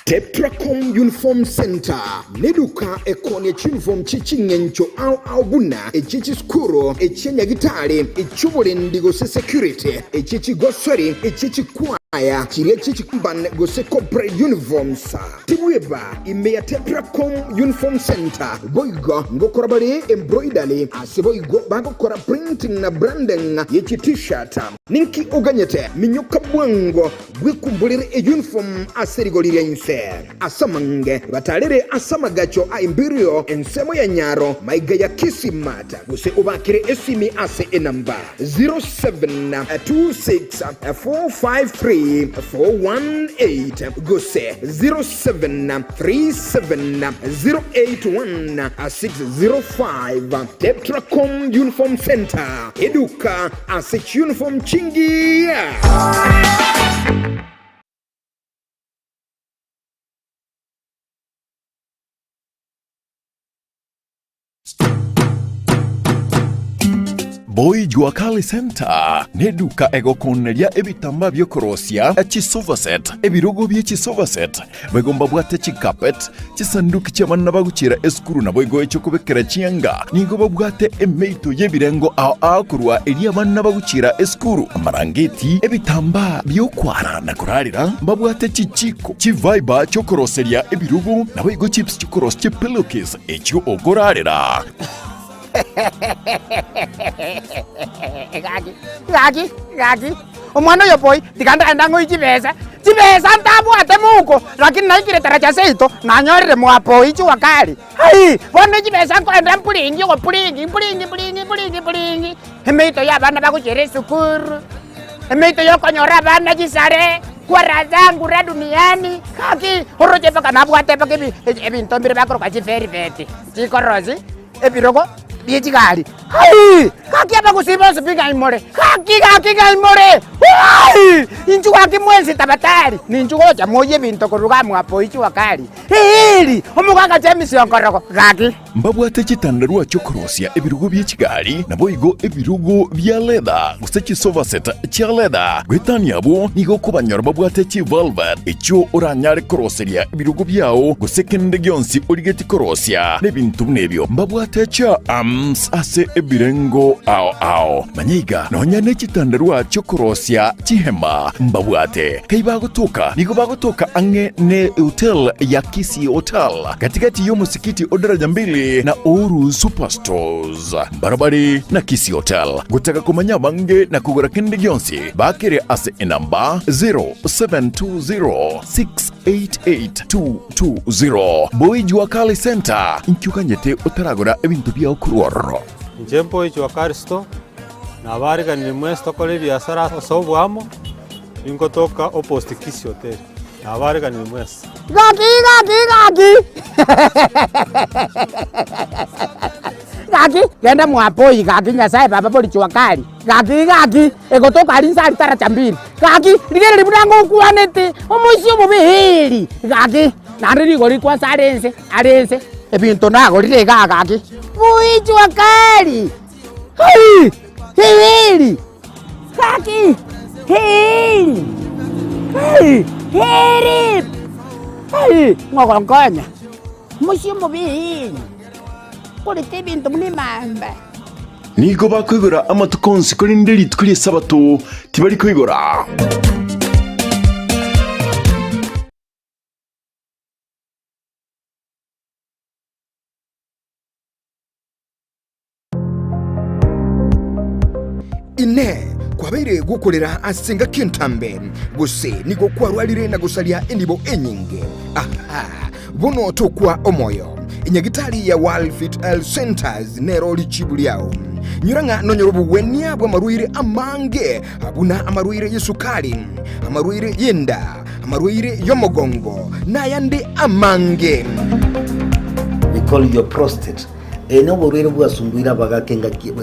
Tetracom Uniform Centre neduka ekoonia chiuniform chie ching'encho ao ao buna echie chisukuru, echie nyagitari, echi'oborendi gose security, echie chigosori, echie chikwaya, chiria chie chikamban gose corporate uniforms. Tibweba ime ya Tetracom Uniform Centre boigo ngokora bare embroidery ase boigo bagokora printing na branding ye chi t-shirt. Ninki oganyete? Minyoka bwango bwekumborere eyunifomu ase rigori ria inse. Ase amange batarere ase amagacho a Imperial, ensemo ya Nyaro, maiga ya Kisii Mart, gose obakere esimi ase enamba 0726 453. 3 418 gose 0737 081 605. Tetracom Uniform Centre, eduka ase chiuniform chingiya. Boy Jua Kali Center neduka egokoneria ebitambaa biokorosia chisofa set, ebirogo bie chisofa set, boigo mbabwate chicarpet, chisanduki chi'abana bagochiera esukuru naboigo echiokobekera chianga. Nigo babwate emeito y'ebirengo ao ao korwa eria abana bagochiera esukuru, amarangeti, ebitambaa biokwara na korarera, mbabwate chichiko, chiviber chiokoroseria ebirogo, naboigo chips chiokorosia chipillowcase echio okorarera. Gaki, gaki, gaki, omwana oyo boy, tiga ndagenda ng'oe chibesa, chibesa ntabwate mouko, lakini naikire taracha seito, nanyorire mwa boy jua kali. Ai, bono chibesa nkoenda mpuringi ogopuringi, mpuringi mpuringi mpuringi mpuringi, emeito ya abana bagochiera esukuru, emeito ya okonyora abana chisare, kwa raha zangu ra duniani, gaki, oroche mpaka nabwate mpaka ebi ebinto mbire bakoroka chivelvet, chikorosi. Ebirogo bie chigari. Ai! Gaki abagusii bonsi pi ng'ai more? Gaki gaki ng'ai more? Ai! Inchuo gaki mwensi tabatari, ninchu gocha moyie ebinto korwa iga mwapo inchuo kari. Eeri! Omogaka James Onkorogo, gaki. Mbabwate chitandarua chi'okorosia ebirogo bie chigari, naboigo ebirogo bia leather, gose chisofa set chia leather. Goetania abwo, nigo okobanyora babwate chivelvet, echio oranyare koroseria ebirogo biao, gose kende gionsi origetie korosia, nebinto buna ebio. Mbabwate chia arms ase ebirengo ao ao. Manya iga, nonya ne chitandarua chi'okorosia chihema mbabwate. Kai bagotoka, nigo bagotoka ang'e ne hotel ya Kisii Hotel, gatigati y'omosikiti o Daraja Mbili na Uhuru Superstores. Mbarabare na Kisii Hotel. Gotaka komanya abange na kogora kende gionsi, bakere ase enamba 0720688220. Boy Jua Kali Center, inki oganyete otaragora ebinto biao korwa ororo? Inche Boy Jua Kali Store, nabariganirie mwensi tokore ebiasara ase oboamo, ningotoka opposite Kisii Hotel, nabariganirie mwensi. Gaki gaki gaki gaki genda mwapoi gaki Nyasaye baba bori jua kali gaki gaki egotoka aria inse aria taracha mbili gaki rigereria buna ngokwanete omoisia omobe eeri gaki naende rigori kwansa are inse are inse ebinto nagorire igaa gaki bui jua kali hai eeri gaki eeri hai eeri hai ng'ogonkonya omoisia omobe eeri. Korete ebinto buna emamba. Nigo bakoigora amatuko onsi, korende rituko ri'Esabato tibari koigora. Inee! Kwabeire gokorera ase engaki entambe, gose nigo kwarwarire na gosaria enibo enyinge? Aha! Bono tokwa omoyo. Enyagitari ya World Fit Health Centers nero richibu riao. Nyora ng'a nonyore obogwenia bw'amarwaire amange buna amarwaire y'esukari, amarwaire y'enda, amarwaire y'omogongo, nayande amange. We call your prostate. Eye noborwaire bwasunguire abagaka engaki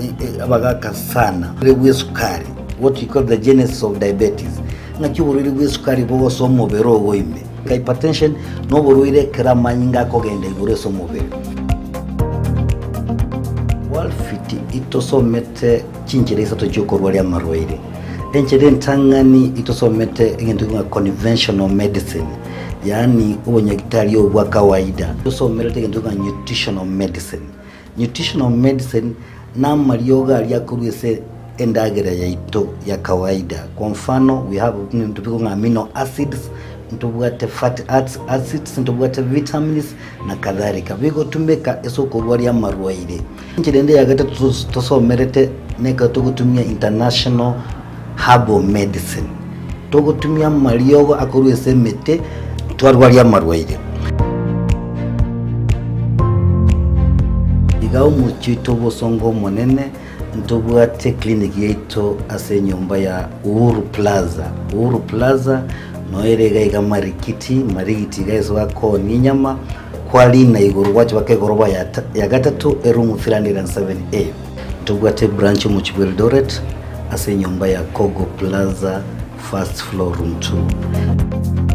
abagaka sana. Oborwaire bw'esukari, what we call the genesis of diabetes. Ng'aki oborwaire bw'esukari bogosoa omobere ogo ime. Hypertension noborwaire ekero amanyinga akogenda igoro ase omobere. Worldfit itosomete chinchera isato chiokorwaria amarwaire. Enchera entang'ani itosomete egento ng'a conventional medicine, yaani obonyagitari obo bwa kawaida. Tosomerete egento ng'a nutritional medicine. Nutritional medicine namariogo aria akorwa ase endagera yaito ya kawaida. Kwa mfano we have ebinto bikong'a amino acids, ntobwate fatty acids, ntobwate vitamins na kadhalika. Bigotumeka ase okorwaria amarwaire. Enchera ende ya gatato tosomerete nekero togotumia international herbal medicine. Togotumia amariogo akorwa ase emete twarwaria amarwaire. Iga omochie oito obosongo omonene. Ntobwate eclinic yaito ase enyomba ya Uhuru Plaza. Uhuru Plaza noyo ere iga iga Marikiti, Marigiti iga ase bakoonia enyama, kwarina igoro gwacha mpaka egoroba ya ya gatato eroom 307A. Ntobwate ebranch omochie bwa Eldoret ase enyomba ya Kogo Plaza first floor room 2.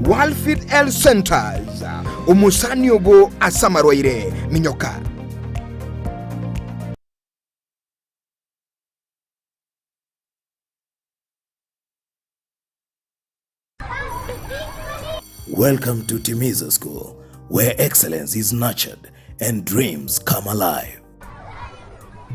Walfit Health Centers, omosani ogo ase amarwaire, minyoka. Welcome to Timiza School, where excellence is nurtured and dreams come alive.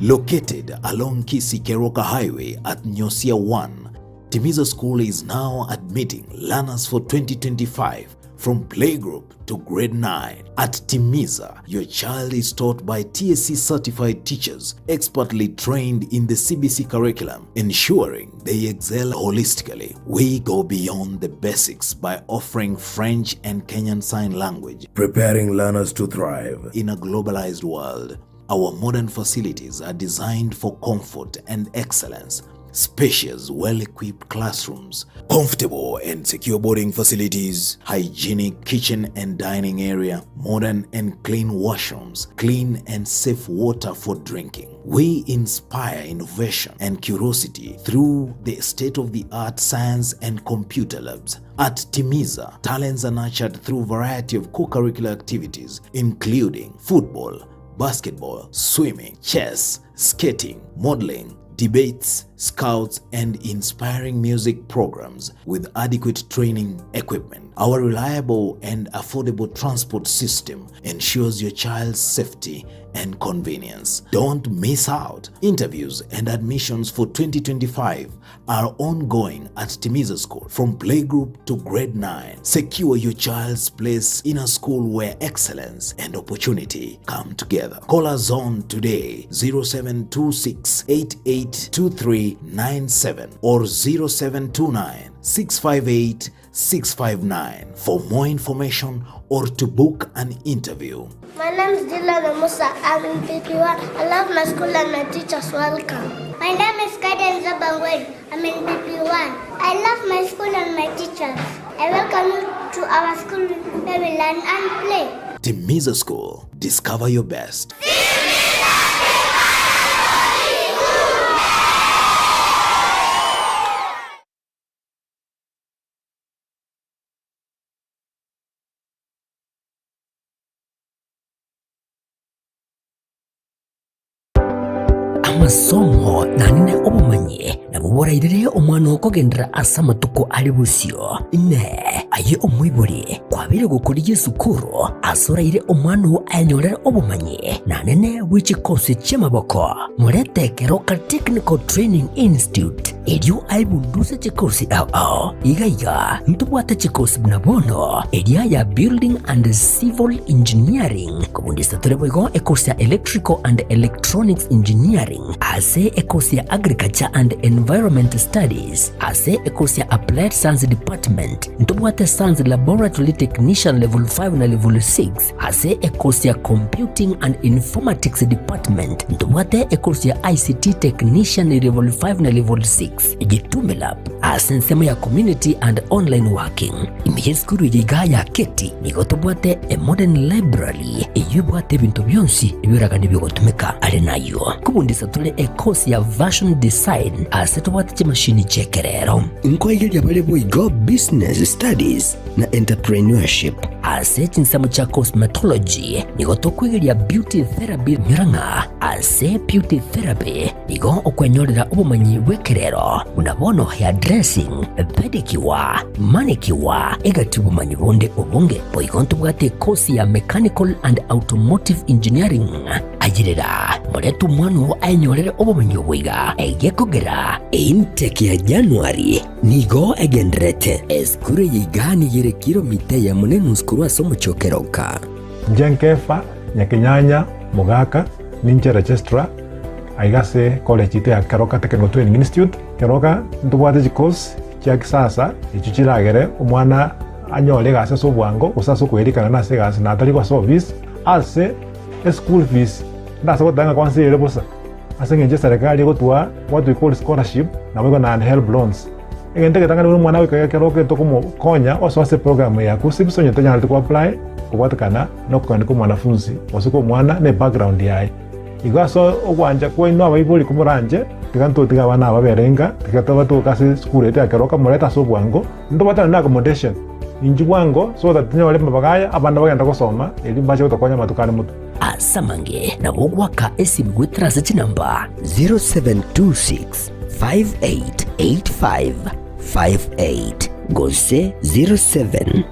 Located along Kisii Keroka Highway at Nyosia 1, Timiza School is now admitting learners for 2025 from playgroup to grade 9. At Timiza, your child is taught by TSC certified teachers expertly trained in the CBC curriculum, ensuring they excel holistically. We go beyond the basics by offering French and Kenyan Sign Language, preparing learners to thrive in a globalized world. Our modern facilities are designed for comfort and excellence. Spacious, well equipped classrooms, comfortable and secure boarding facilities, hygienic kitchen and dining area, modern and clean washrooms, clean and safe water for drinking. We inspire innovation and curiosity through the state of the art science and computer labs. At Timiza, talents are nurtured through variety of co-curricular activities including football, basketball, swimming, chess, skating, modeling, debates, scouts, and inspiring music programs with adequate training equipment. Our reliable and affordable transport system ensures your child's safety and convenience. Don't miss out. Interviews and admissions for 2025 are ongoing at Timiza School from playgroup to grade 9. Secure your child's place in a school where excellence and opportunity come together. Call us on today 0726 882397 or 0729 658 659 for more information or to book an interview. My name is Dylan Musa. I'm in PP1. I love my school and my teachers welcome. My name is Kaden Zabangwen. I'm in PP1. I love my school and my teachers. I welcome you to our school where we learn and play. Timiza School. Discover your best. Amasomo nanene obomanyi nabwo borairere omwana okogenderera ase amatuko are bosio. Inee! Aye omoibori kwabeire gokorigia esukuru ase oraire omwana oo ayenyorere obomanyi nanene bwe chikosi chi'amaboko? Morete Keroka Technical Training Institute erio aebunduse chikosi ao ao. Iga iga ntobwate chikosi buna bono eria ya Building and Civil Engineering, kobundisa tore boigo ekosi ya Electrical and Electronics Engineering, ase ekosi ya Agriculture and Environment Studies, ase ekosi ya Applied Science Department, ntobwate Science Laboratory Technician Level 5 na Level 6, Ase ekosi ya Computing and Informatics Department ntobwate ekosi ya ICT Technician Level 5 na Level 6, Gitume Lab ase ensemo ya Community and Online Working. Ime y'esukuru eye igaa ya Keti nigo tobwate a modern library eyio ebwate ebinto bionsi ebioraganie biogotumeka. Are nayio nkobundisa tore ekosi ya Fashion Design ase tobwate chimashini chi'ekerero. Nkoigeria bare boigo Business Studies na Entrepreneurship. Ase chinsemo chia cosmetology nigo tokwegeria beauty therapy nyora ng'a ase beauty therapy nigo okwenyorera obomanyi bw'ekerero buna bono hair dressing, pedicure, manicure egati obomanyi bonde obonge. Boigo ntobwate ekosi ya mechanical and automotive engineering. Ayerera morete omwana oo aenyorere obomanyi obo iga egekogera Intake ya January Nigo egendererete. Esukuru eye iga nigo ere kilomita eyemo na enusu korwa ase omochie o Keroka. Inche Nkefa, Nyakenyanya, Mogaka, ninche registrar aiga ase college yaito ya Keroka Technical Training Institute. Keroka ntobwate chicourse chia kisasa echio chiragere omwana anyore egasi ase obwango gose ase okoerikana nase egasi na atari gosoa ofisi ase eschool fees ndase goteba ng'a kwansa ere bosa ase eng'encho eserekari egotwaa what we call scholarship naboigo na HELB loans. Egento egetang'ani buna omwana goika ekero okogenda tokomokonya osoa ase eprogram ya KUCCPS onye tonyareti ko apply kobwatekana na okogenda kwa omwanafunzi gose kwa omwana na ebackground yaye. Igo ase ogwancha kwaino abaibori komoranche, tiga ntotige abana aba babere inka, tiga tobatoke ase esukuru yaito ya keroka morete ase obwango, ntobwatane na accommodation inchuo bwango so that tonyore amabaga aya abana bagende gosoma erio mbache gotokonya amatuko are motwe. Ase amange nabo ogoaka esimi goetera ase chinamba 0726 5885 58 gose 0708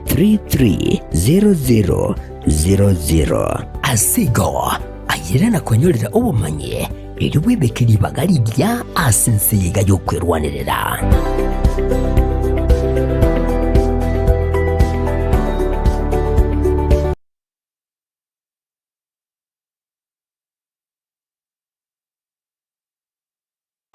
3300 00. Ase igo, ayere na kwenyorera obomanyi, erio bwebeke ribaga rigiya ase ense eye iga y'okwerwanerera.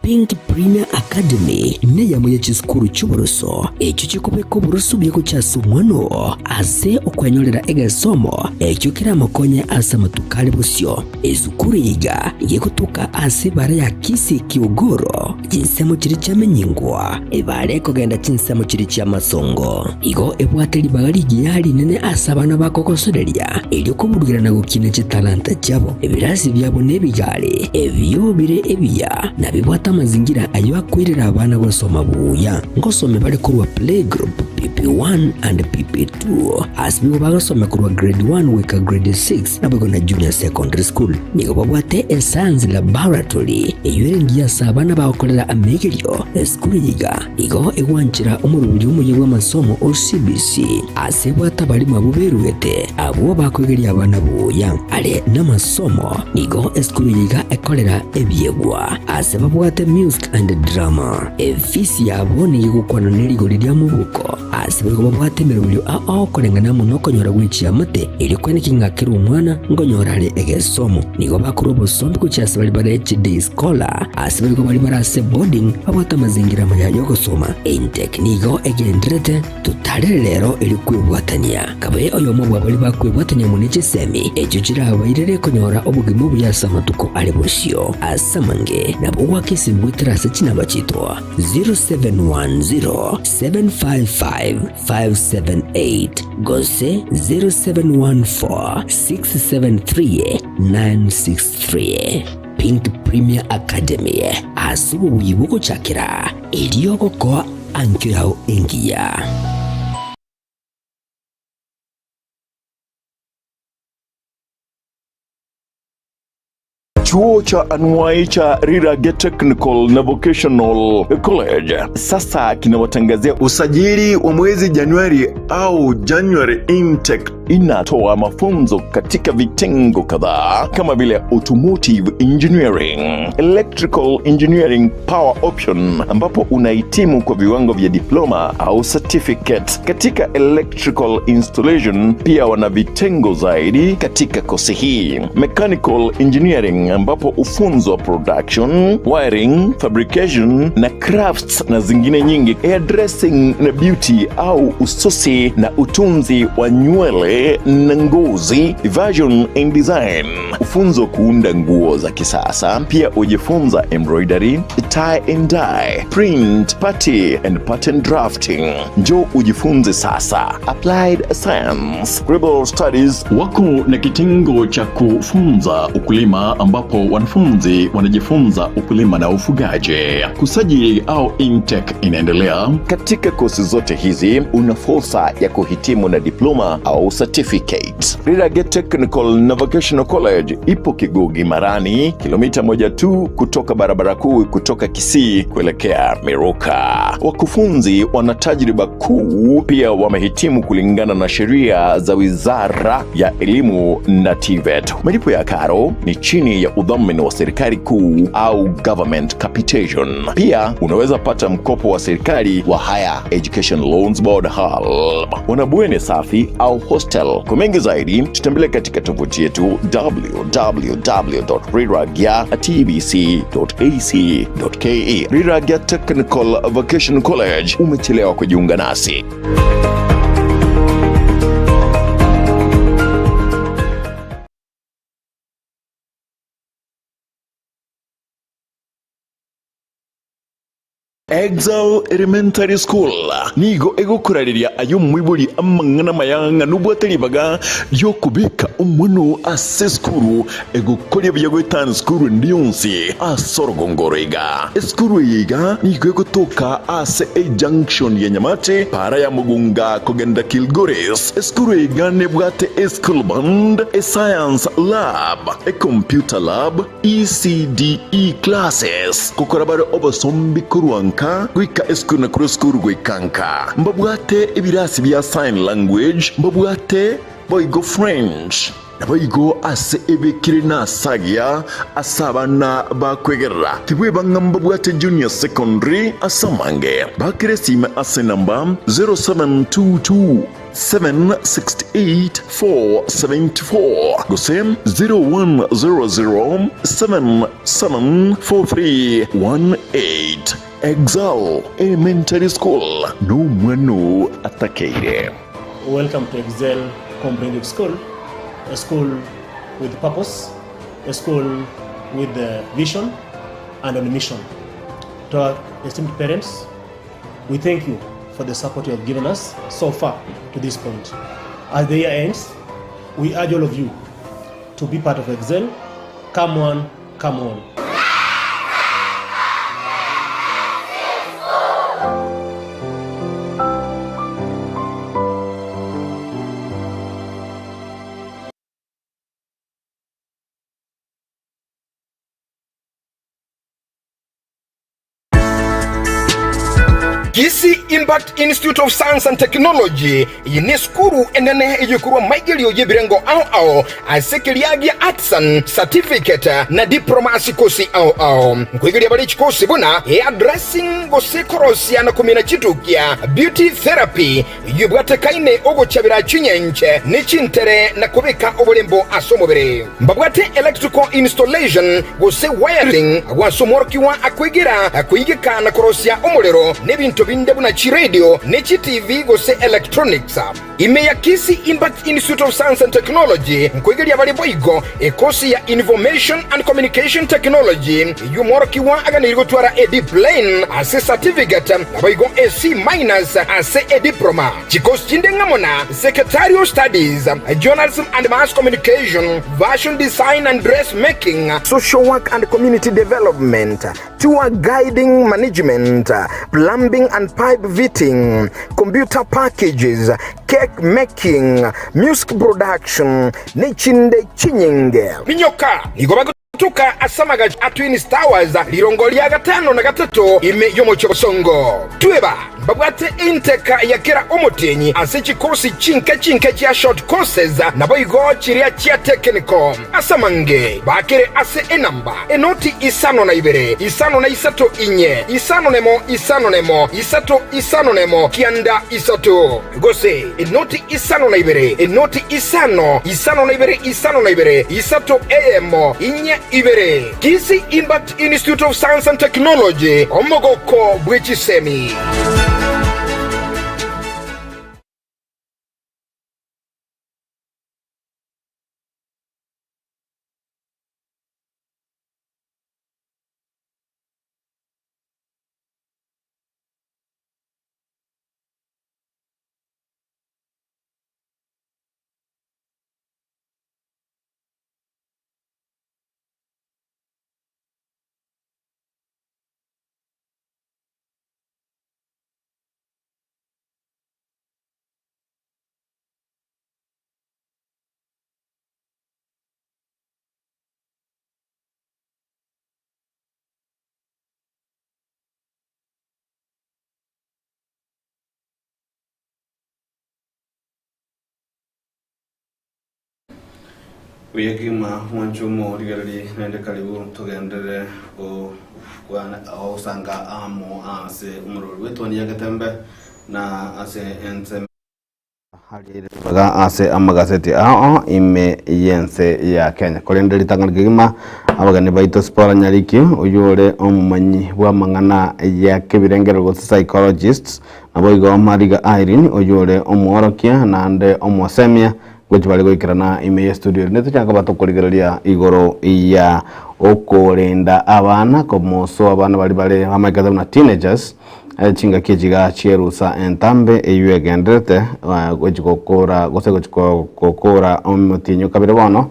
Pink Premier Academy neyamo ye chisukuru chi'oboroso echio chikobeka oboroso buya gochia ase omwana oo ase okwenyorera egesomo ekio keramokonye ase amatuko are bosio. Esukuru eye iga gegotoka ase ebara ya Kisii Kiogoro, chinsemo chiria chiamenyingwa, ebara ekogenda chinsemo chiria chi'amasongo. Igo ebwate ribaga rigiya rinene ase abana bakogosoreria, erio koburugera na gokina chitalanta chiabo. Ebirasi biabo nebigari, ebio bire ebiya, na bibwate amazingira ayio akoirera abana gosoma buya. Ngosome bare korwa playgroup, PP1 and PP2, ase nigo bagosoma korwa grade 1 goika grade 6, naboigo na junior secondary school. Nigo babwate escience laboratory, eyio ere engiya ase abana bagokorera amegerio. Esukuru eye iga Igo egwanchera omoroberi omoyia bw'amasomo o CBC ase ebwate abarimo abwo berugete abwo bakoegeria abana buya are namasomo. Nigo esukuru eye iga ekorera ebiegwa ase babwate music and drama. Efisi yabo nigo egokwana ne rigori ria mobuko ase boigo babwate emeroberio ao koreng'ana amo nokonyora gwe chiamate erio kweneki ng'a kera omwana nkonyora are egesomo. Nigo bakorwa obosombi gochia ase baria bare chiday scholar ase boigo baria bare ase boarding babwate amazingira amaya y'ogosoma. Intake nigo egendererete totarere rero erio kwebwatania. Kabe oyomo bwa baria bakwebwatania amo ne chisemi echio chirabairere konyora obogima obuya ase amatuko are bosio. Ase amange nabo ogwaka esimi goetera ase chinamba chiaito 0710 755 578 gose 0714 673 963. Pink Premier Academy ase obobuyi bw'ogochakera erio ogokoa ankio yao engiya. Chuo cha anuai cha Rirage Technical na Vocational College sasa kinawatangazia usajili wa mwezi Januari au January intake. Inatoa mafunzo katika vitengo kadhaa kama vile automotive engineering, electrical engineering power option, ambapo unahitimu kwa viwango vya diploma au certificate katika electrical installation. Pia wana vitengo zaidi katika kosi hii, mechanical engineering, ambapo hufunzwa production, wiring, fabrication na crafts na zingine nyingi, hairdressing na beauty au ususi na utunzi wa nywele na ngozi, fashion and design, hufunzwa kuunda nguo za kisasa. Pia hujifunza embroidery, tie and dye, print, party and pattern drafting. Njoo ujifunze sasa. Applied Science, Global Studies wako na kitengo cha kufunza ukulima ambapo wanafunzi wanajifunza ukulima na ufugaji. Kusajili au intake inaendelea. Katika kosi zote hizi una fursa ya kuhitimu na diploma au certificate. Rirage Technical na Vocational College ipo Kigugi Marani, kilomita moja tu kutoka barabara kuu kutoka Kisii kuelekea Miruka. Wakufunzi wana tajriba kuu, pia wamehitimu kulingana na sheria za Wizara ya Elimu na TVET. Malipo ya karo ni chini ya udhamini wa serikali kuu au government capitation. Pia unaweza pata mkopo wa serikali wa Higher Education Loans Board HELB. Wana bweni safi au hostel Hotel. Kwa mengi zaidi tutembelee katika tovuti yetu www.riragia.tbc.ac.ke. Riragia Technical Vocational College, umechelewa kujiunga nasi. Exile Elementary School nigo egokorareria aye omoibori amang'ana amaya ng'a nobwate ribaga ri'okobeka omwana oo ase esukuru egokoria buya goetana esukuru ende yonsi ase orogongo oro iga. Esukuru eye iga nigo egotoka ase ejunction ya Nyamache, para ya Mugunga kogenda Kilgoris. Esukuru eye iga nebwate eschool band, escience lab, ecomputer lab, ECDE classes, gokora bare obosombi korwa nka goika esukuru na korwa esukuru goika nka. Mbabwate ebirasi bia sign language, mbabwate boigo French, naboigo ase ebekire nase agiya ase abana bakwegerera. Tibweba ng'a mbabwate junior secondary ase amange. Bakere esime ase enamba 0722 768 474 gose 0100 774318. Exal Elementary School nomwana oo atakeire. Welcome to Excel Comprehensive School, a school with purpose, a school with vision and on mission. To our esteemed parents, we thank you for the support you have given us so far to this point. As the year ends, we urge all of you to be part of Excel. Come on, come on. Kisii Impact Institute of Science and Technology, Eye nesukuru enene eyekorwa maigerio y'ebirengo ao ao ase keria gia Artisan, Certificate na Diploma ase chikosi ao ao. Nkoigeria bare chikosi buna hair dressing gose korosia na komina chitukia, beauty therapy, Eyio ebwatekaine ogochabera chinyenche ne chintere na kobeka oborembo ase omobere. Mbabwate electrical installation gose wiring agwo ase omworokigwa akoigera koigeka na korosia omorero na ebinto binde buna chiradio ne chiTV gose electronics. Ime ya Kisii Impact Institute of Science and Technology nkoigeria bare boigo ekosi ya Information and Communication Technology eyio omworokigwa aganeirie gotwara a D-plane ase certificate Naboigo a C minus ase ediploma. Chikosi chinde ng'amo na Secretarial Studies, Journalism and Mass Communication, Fashion Design and Dressmaking, Social Work and Community Development, Tour Guiding Management, Plumbing and Pipe Fitting, Computer Packages, Cake Making, Music Production, nechinde chinyinge. Minyoka nigo Tuka ase amagacho a Twins Towers, rirongo ria gatano na gatato ime y'omochie o Bosongo. Tweba mbabwate inteka ya kera omotienyi ase chikosi chinke chinke chia short courses naboigo chiria chia technical. Ase amange bakere ase enamba enoti isano na ibere, isano na isato inye, isano nemo isano nemo, isato isano nemo, kianda isato. Gose enoti isano na ibere, enoti isano, isano na ibere, isano na ibere, isato eyemo, inye ibere. Kisii Impact Institute of Science and Technology, omogoko bwe chisemi. Buya kegima mwanche omorigererie naende karibu togenderere gokwana gosanga amo ase omorweri bw'etwani ya Getembe na ase ensemo. Ribaga ase amagaseti ao ime y'ense ya Kenya. Korende ritang'ani kegima abageni baito Sipora Nyariki oyio ore omomanyi bw'amang'ana ya kebirengerero gose psychologist, naboigo Mariga Irene oyio ore omworokia naende omosemia gochia bare goikerana ime ye studio erinde tochake koba tokorigereria igoro ya okorenda abana komoso abana baria bare bamaikete buna teenagers. Chingaki echi iga chierusa entambe eyio egendererete gochia gokora gose gochia gokora omotienyi o kabere bono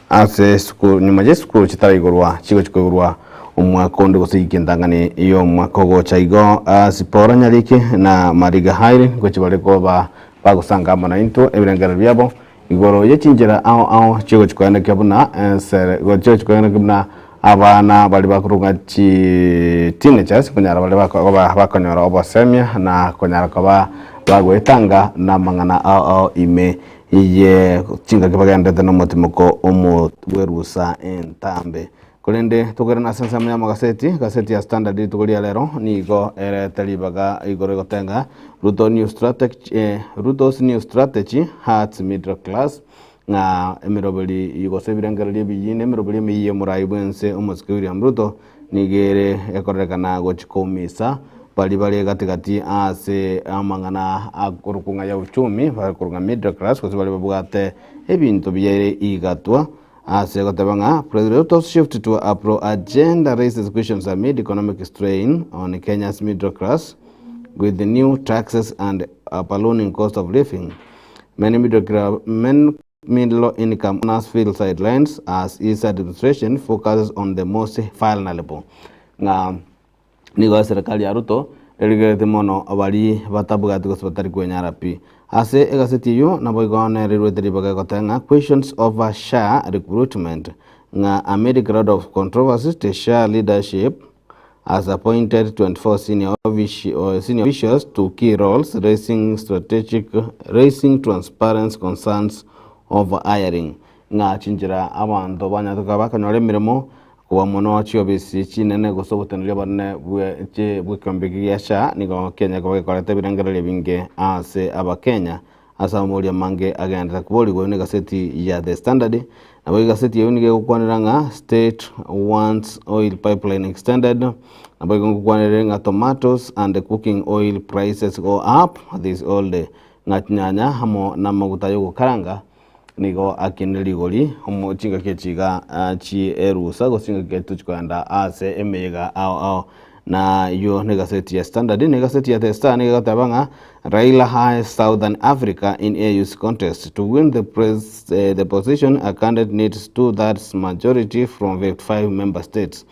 ase esukuru nyuma y'esukuru chitaraigorwa chigochia koigorwa omwaka onde gose wiki entang'ani y'omwaka ogocha igo Zipporah Nyariki na Mariga Haile ngochia bare koba bagosanga amo naintwe ebirengererio biabo Igoro ye chinchera ao ao chigochia koenekia buna ensere chigochia koenekia buna abana baria bakorwa chi teenagers konyara bare koba bakonyora obosemia na konyara koba bagoetanga na amang'ana ao ao ime ye chingaki bagenderete na omotimoko omo bwerusa entambe. Korende tokoirana ase ensemo y'amagaseti, egaseti ya Standard rituko ria rero nigo erete ribaga igoro egotenga Ruto new strategy, eh, Ruto's new strategy hurts middle class ng'a emeroberi gose ebirengererio ebiyi na emeroberi emiyi y'omorai bw'ense omosike William Ruto nigo ere ekorerekana gochi koumisa baria bare gati gati ase amang'ana akorokwa ng'a ya uchumi bakorokwa ng'a middle class gose baria babwate ebinto biaire igatwa Ase goteba ng'a President Ruto's shift to a pro-agenda raises questions amid economic strain on Kenya's middle class with new taxes and a ballooning cost of living. Many middle, many middle income earners feel sidelined as his administration focuses on the most vulnerable. Ng'a Nigo eserekari ya Ruto erigereti mono baria batabwati gose batari kwenyara pi. Ase egaseti eyio naboigo nerirwete ribaga egoteba ng'a Questions over SHA recruitment ng'a amid cloud of controversies the SHA leadership has appointed 24 senior senior officials to key roles raising strategic raising transparency concerns over hiring ng'a chinchera abanto banyarete koba bakonyora emeremo Kobua mono chiobisi chinene gose oboteneneri obonene bw'ekeombe gia SHA nigo kianyare koba gekoreta ebirengererio ebinge ase Abakenya ase amaborio amange agenderete koborigwa. Eyio negaseti ya The Standard. Nabo egaseti eyio nigo egokwanera ng'a State wants oil pipeline extended. Nabo igo ngokwanere ng'a tomatoes and cooking oil prices go up this holiday. Ng'a chinyanya amo namaguta yogokaranga Nigo akinire rigori omo chingaki echi iga chi'erusa gose chingaki echi tochi kogenda ase emeyega ao ao. Na eyio negaseti ya Standard, na egaseti ya The Star nigo egoteba ng'a Raila eyes Southern Africa in AU's contest to win the pres the position a candidate needs two thirds majority from 55 member states.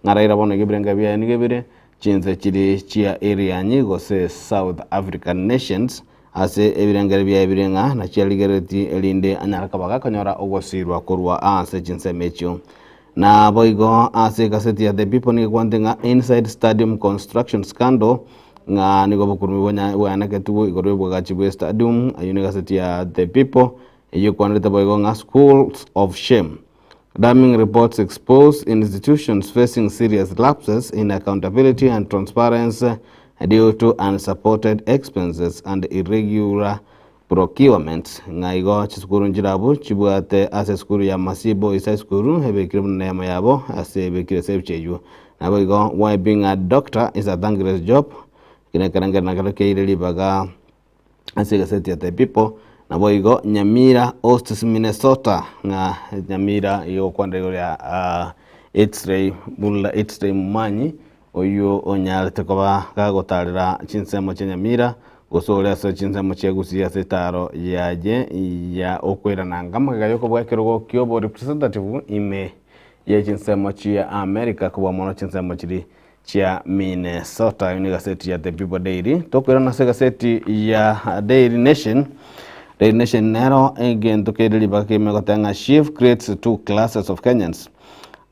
Ng'a Raila bono iga ebirengo biaye nigo bire chinse chiri chia Irianyi gose South African nations Ase ebirengererio biaye bire ng'a nachiarigereretie erinde anyare koba gakonyora ogosiirwa korwa ase chinsemo echio. Naboigo ase egaseti ya The People nigo ekwanete ng'a Inside Stadium Construction Scandal ng'a nigo obokurumi bwaeneketigwe igoro y'obwagachi bwe stadium, ayio negaseti ya The People eyio ekwanerete boigo ng'a Schools of Shame. Damning reports expose institutions facing serious lapses in accountability and transparency due to unsupported expenses and irregular procurement. Ng'a igo chisukuru nchirabwo chibwate ase esukuru ya Masii Boys High School ebekire buna neyemo yabo ase ebekire ase ebicha eywo. Nabo igo why being a doctor is a thankless job ekio nekerengererio nakero keire ribaga ase egaseti ya The People, naboigo Nyamira hosts Minnesota ng'a Nyamira igo egokwanera igoro ya ah, X-ray buna X-ray Momanyi oywo onyarete koba gagotarera chinsemo chia Nyamira gose ore ase chinsemo chia Gusii ase etaro yaye ya okoirana anga magega yokobua ekerogo kiobo representative ime ye chinsemo chia America kobua mono chinsemo chiria chia Minnesota. Eyio negaseti ya The People Daily. Tokoirana ase egaseti ya Daily Nation. Daily Nation nero egento kere ribaga keme goteba ng'a SHIF creates two classes of Kenyans.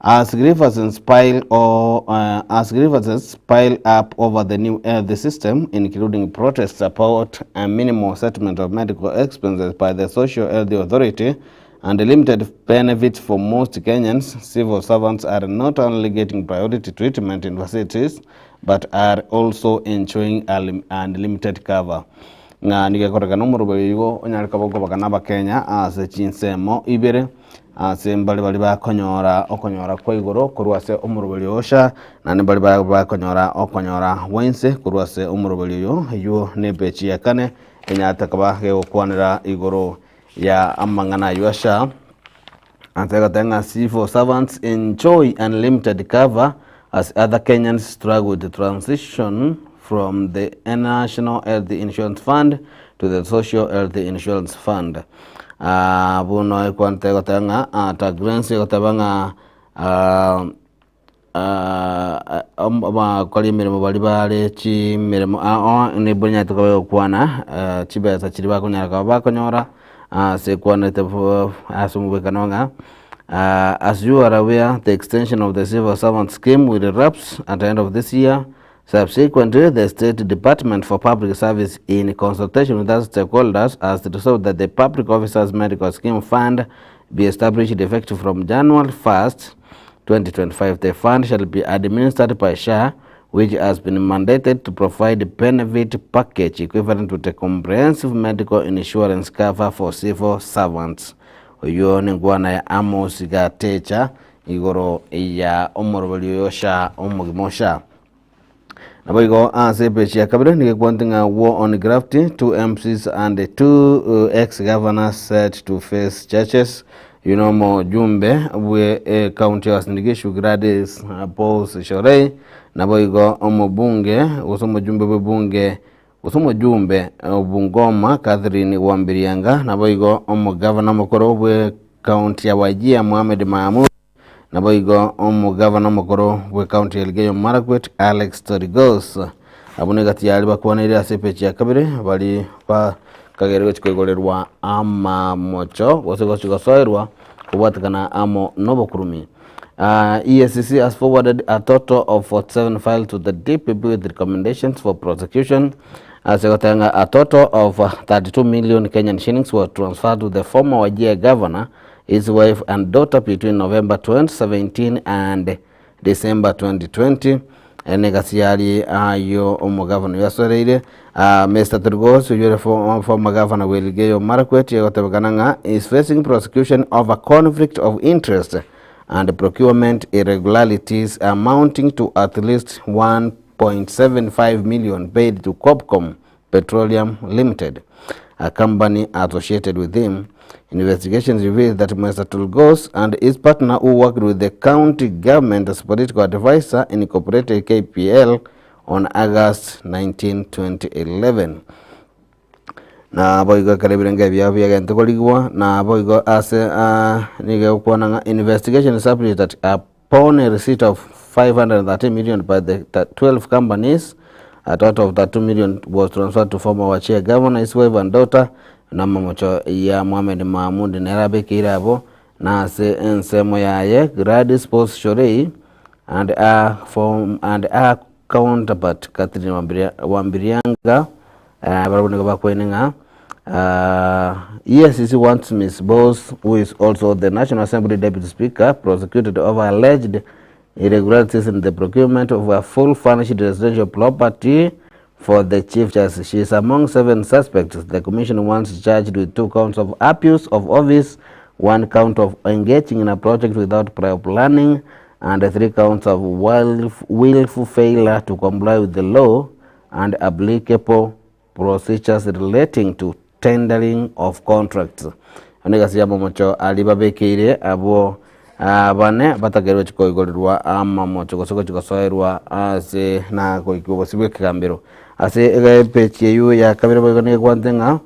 As grievances pile, or, uh, as grievances pile up over the new health system, including protests about a minimal settlement of medical expenses by the Social Health Authority and limited benefits for most Kenyans, civil servants are not only getting priority treatment in facilities, but are also enjoying unlimited cover. Ng'a nigo ekorekana omoroberi igo onyare koba okobakana abakenya ase chinsemo ibere, ase mbare baria bakonyora okonyora kwa igoro korwa ase omoroberi oyo SHA, naende mbare baria bakonyora okonyora gwa inse korwa ase omoroberi oyo, eywo ne epeji ya kane enyarete koba gegokwanera igoro ya amang'ana aywo a SHA. Ase egoteba ng'a civil servants enjoy unlimited cover as other Kenyans struggle with transition from the National Health Insurance Fund to the Social Health Insurance Fund. Ah, bono ekwante egoteba ng'a ah, Tagrensi egoteba ng'a ah, ah, abakori emeremo baria bare chimeremo ao ao nigo onyarete koba ogokwana chibesa chiria bakonyara koba bakonyora ase ekwanete ase omobwekano ng'a as you are aware the extension of the civil servant scheme will lapse at the end of this year subsequently the state department for public service in consultation with other stakeholders has resolved that the public officers medical scheme fund be established effective from January 1st 2025 The fund shall be administered by SHA which has been mandated to provide benefit package equivalent to the comprehensive medical insurance cover for civil servants. Oyio nenkwana ya Amos Gatecha igoro ya omoroberi oyo SHA omogima o SHA. Naboigo ase epeji ya kabere nigo ekwanete ng'a war on graft, two MPs and two ex-governors set to face charges. Oyio nomojumbe bwe ecounty ya Uasin Gishu Gladys Paul Shorei, naboigo omobunge gose omojumbe bw'ebunge gose omojumbe o Bungoma Catherine Wambirianga, naboigo omogavana omokoro bwe county ya Wajir Mohamed Mahamud, Naboigo omogavana omokoro bw'ecounty ya Elgeyo Marakwet Alex Torigos abwo negati yaria bakwaneire ase epeji ya kabere bari bakageire gochia koigorerwa amamocho gose gochia gosoerwa kobwatekana amo nobokurumi. EACC has forwarded a total of 47 files to the DPP with recommendations for prosecution ase goteba ng'a a total of 32 million Kenyan shillings were transferred to the former Wajir governor his wife and daughter between November 2017 and December 2020 Ene egasi yari ayo omogavana oyo asoreire Mr Turgos oyio ore former governor bwa Elgeyo Marakwet egotebekana ng'a is facing prosecution over conflict of interest and procurement irregularities amounting to at least 1.75 million paid to Copcom Petroleum Limited, a company associated with him. Investigations revealed that Mr. Tulgos and his partner, who worked with the county government as political advisor, incorporated KPL on August 19, 2011. Na boigo ekero ebirengo ebiao biagente korigwa na boigo ase ah, nigo egokwana ng'a investigation established that upon a receipt of 530 million by the 12 companies a total of 32 million was transferred to former Wajir governor his wife and daughter na amamocho ya Mohamed Mahmoud nere abekeire abo na ase ensemo yaye Gladys Paul Shorei and her form and her counterpart Catherine Wambirianga barabwo nigo bakwaine ng'a EACC wants Ms Bose who is also the National Assembly Deputy Speaker prosecuted over alleged irregularities in the procurement of a full furnished residential property for the Chief Justice. She is among 7 suspects the commission wants charged with 2 counts of abuse of office, 1 count of engaging in a project without prior planning, and 3 counts of willful failure to comply with the law and applicable procedures relating to tendering of contracts. One egasi y'amamocho aria babekeire abwo bane batakeirwe gochia koigorerwa amamocho gose gochia gosoerwa ase na goikigwa bosio bw'ekegambero. Ase epeji eywo ya kabere boigo nigo ekwante ng'a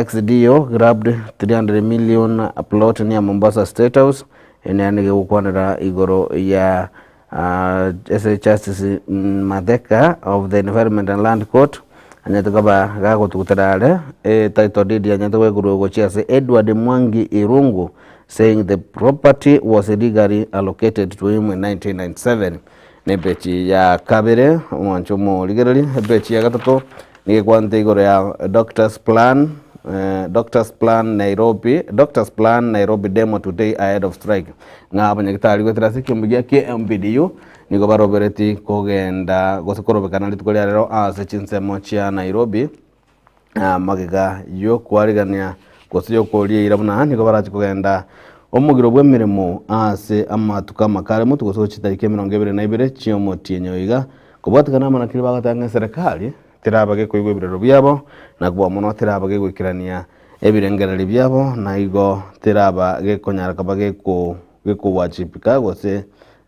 XDO grabbed 300 million plot near Mombasa State House, ene nigo egokwanera igoro ya ase Justice Matheka of the Environment and Land Court anyarete koba gagotugutera are title deed yanyarete goekorwa gochia ase Edward Mwangi Irungu saying the property was illegally allocated to him in 1997. Ne epeji ya kabere omwancho omorigereri epeji ya gatato nigo ekwanete igoro ya Doctors Plan Doctors Plan Nairobi Doctors Plan Nairobi demo today ahead of strike ng'a abanyagitari goetera ase ekiombe gia KMPDU nigo barobereti kogenda gose korobekana rituko ria rero ase chinsemo chia Nairobi. Magega y'okwarigania gose y'okoria eira buna nigo barache kogenda omogiro bw'emeremo ase amatuko amakare motwe gose gochia chitariki 22 chi'omotienyi oyo iga, kobwatekana amanakiri bagoteba ng'a eserekari teraba gekoigwa ebirero biabo, na kobua mono teraba gegoikerania ebirengererio biabo, na igo teraba gekonyara koba geko gekowachibika gose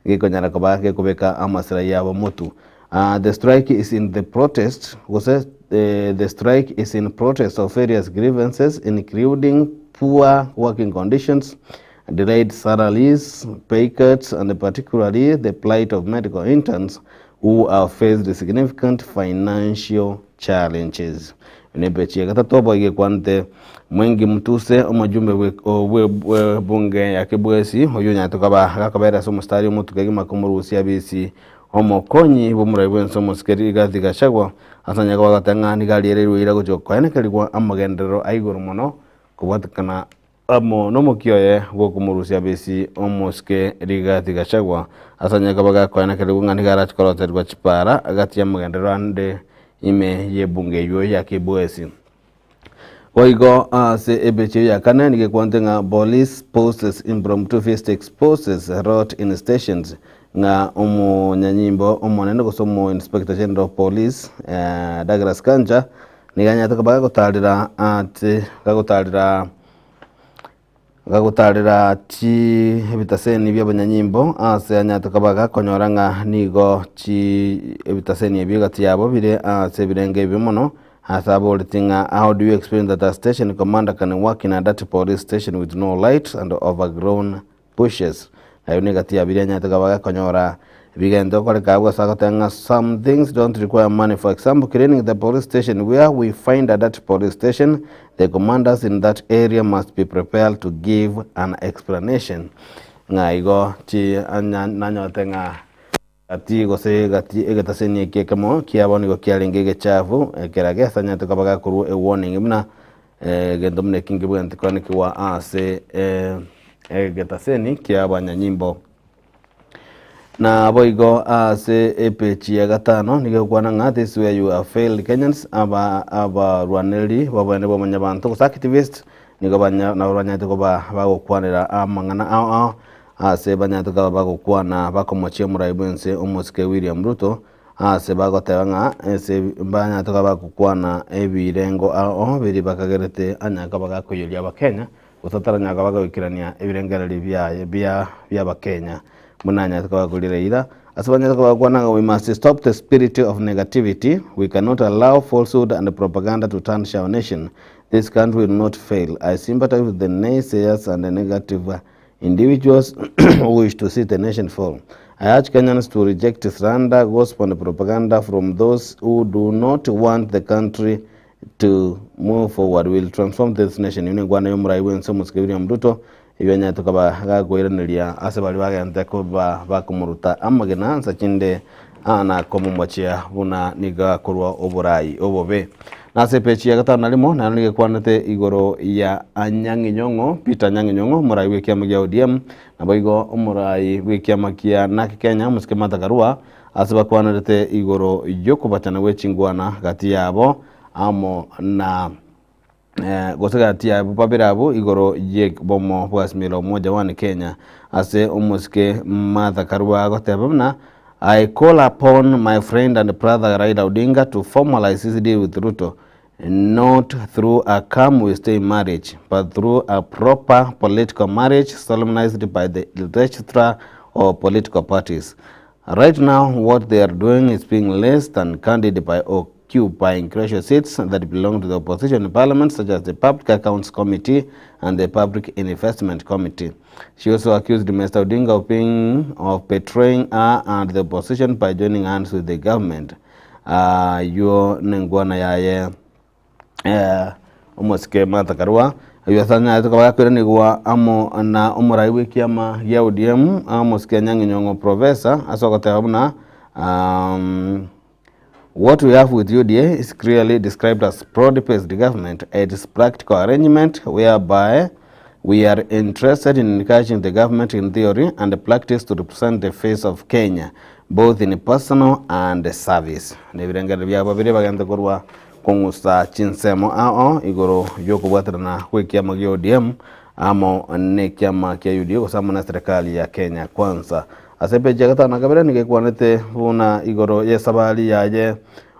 gekonyara koba gekobeka amasira abo motwe. The strike is in the protest gose the strike is in protest of various grievances including poor working conditions, delayed salaries, pay cuts and particularly the plight of medical interns who have faced significant financial challenges. Nepechi ya gatato boigo ekwanete Mwengi Mutuse omojumbe bwe bunge ya Kibwesi oyio onyarete koba gakobera ase omostari omotuko kegima komorusia abisi omokonyi bw'omorai bwense omosike Rigathi Gachagua ase onye koba goteba ng'a nigo ariereirwe eira gochia koenekerigwa amagenderero a igoro mono kobwatekana Amo nomokia oye bw'okomorusia abisi omosike Rigathi Gachagua, ase onye koba gakoenekerigwa ng'a nigo arache koroserigwa chipara gati y'amagenderero ande ime y'ebunge eyio ya Kibwezi. Boigo ase epeji eyio ya kane nigo ekwanete ng'a Police posts impromptu feast exposes rot in stations ng'a omonyanyimbo omonene gose omo Inspector General of Police Douglas Kanja Nigo anyarete koba gagotarera ase gagotarera gagotarera chi ebitaseni bi'abanyanyimbo ase anyarete koba gakonyora ng'a nigo chi ebitaseni ebio egati yabo bire ase ebirengo ebibe mono, ase aboreti ng'a how do you explain that a station commander can work in a dirty police station with no light and overgrown bushes, Naye negati ya biria anyarete koba gakonyora bigento gokoreka abwo ase agoteba ng'a some things don't require money for example cleaning the police station where we find a dirty police station the commanders in that area must be prepared to give an explanation ng'a igo chi anya nanyorete ng'a gati gose gati egetaseni eki ekemo kiabo nigo kiarenge egechafu ekerage ase anyarete koba gakorwa ewarning buna egento buna eki nkebwenerete koanekigwa ase egetaseni ki'abanyanyimbo. Naboigo ase epeji ya gatano nigo egokwana ng'a this where you have failed Kenyans, aba abarwanereri b'oboene bwa mwanyabanto gose activists nigo banya nabo banyarete koba bagokwanera amang'ana ao ao ase banyarete koba bagokwana bakomochia omorai bw'ense omosike William Ruto Aase bagoteba ng'a ense mbanyarete koba bagokwana ebirengo ao biria bakagerete anyare koba gakoiyoria Abakenya, gose ataranyara koba gagoikerania ebirengererio biaye bia bi'Abakenya buna anyarete koba gakorire eira. Ase banyarete koba bagokwana ng'a we must stop the spirit of negativity, we cannot allow falsehood and propaganda to tarnish our nation, this country will not fail, I sympathize with the naysayers and the negative Individuals who wish to see the nation fall. I urge Kenyans to reject slander, gossip and propaganda from those who do not want the country to move forward. We will transform this nation. Ino engwana y'omorai bw'ense omosike William Ruto ebio anyarete koba gakoiraneria ase baria bagente koba bakomoruta amagena nsa chinde na komomochia buna nigo akorwa oborai obobe. Na ase epeji ya gatano na rimo naende nigo ekwanete igoro ya Anyang'i Nyong'o, Peter Anyang'i Nyong'o, omorai bw'ekiama gia ODM, naboigo omorai bw'ekiama kia Narc Kenya, omosike Martha Karua, ase bakwanerete igoro y'okobachana gwe chingwana gati yabo amo na gose gati yabo babere abwo igoro y'obomo bwa Azimio la Umoja One Kenya. Ase omosike Martha Karua agoteba buna, I call upon my friend and brother Raila Odinga to formalize his deal with Ruto not through a come we stay marriage but through a proper political marriage solemnized by the registrar of political parties. Right now what they are doing is being less than candid by occupying crucial seats that belong to the opposition in parliament such as the Public Accounts Committee and the Public Investment Committee. She also accused Mr. Odinga of being of betraying her and the opposition by joining hands with the government. Aywo nengwana yaye omosike Martha Karua oyio ase anyarete koba gakoiranigwa amo na omorai bw'ekiama gia ODM omosike Anyang'i Nyong'o Professor ase ogoteba buna What we have with UDA is clearly described as broad-based government, its practical arrangement whereby we are interested in encouraging the government in theory and practice to represent the face of Kenya both in personal and service. Nebirengererio biabo biria bagente korwa kong'usa chinsemo ao igoro y'okobwaterana gw'ekiama gia ODM amo nekiama kia UDA gose amo neserekari ya Kenya Kwanza. Ase epeji ya gatano na kabere nigo ekwanete buna igoro y'esabari yaye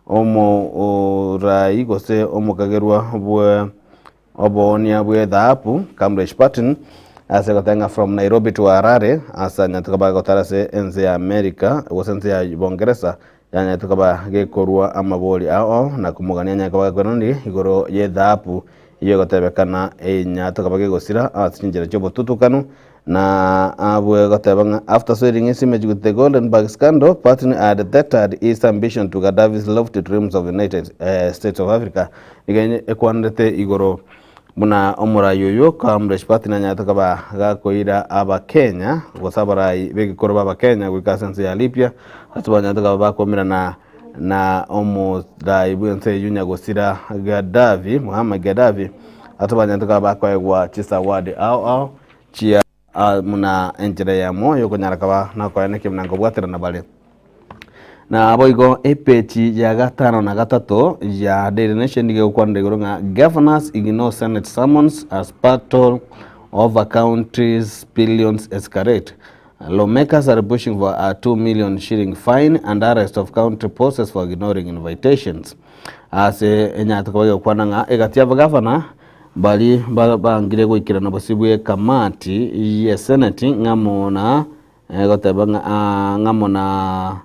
omorai gose omokagerwa bwe oboonia bw'edhahabu Kamlesh Pattni ase goteba ng'a from Nairobi to Harare ase anyarete koba agotara ase ense ya America gose ense ya Bongeresa yanyarete koba gekorwa amabori ao na komogania anyare koba gakwenani igoro y'edhahabu eyio egotebekana enyarete koba gegosira ase chinchera chi'obotutukanu na abwe goteba ng'a after soiling his image with the Goldenberg scandal, Pattni had tethered his ambition to Gaddafi's lofty dreams of United States of Africa. Nigo ekwanerete igoro buna omorai oyio Kamlesh Pattni anyarete koba gakoira Abakenya gose abarai b'egekoro b'Abakenya goika ase ense ya Libya ase banyarete koba bakomerana na omorai bw'ense eyio nyagosira Gaddafi, Muammar Gaddafi ase banyarete koba bakoegwa chisawadi ao ao chia buna enchera eyemo y'okonyara koba nokoenekia buna nkobwaterana bare. Naboigo epeji ya gatano na gatato ya Daily Nation nigo egokwanera igoro ng'a Governors ignore Senate summons as battle over counties billions escalate. Lawmakers are pushing for a 2 million shilling fine and arrest of county bosses for ignoring invitations. Ase enyarete koba egokwana ng'a egati y'abagavana Baria bangire goikerana bosio bw'ekamati y'eseneti ng'amo na goteba ng'a ng'amo na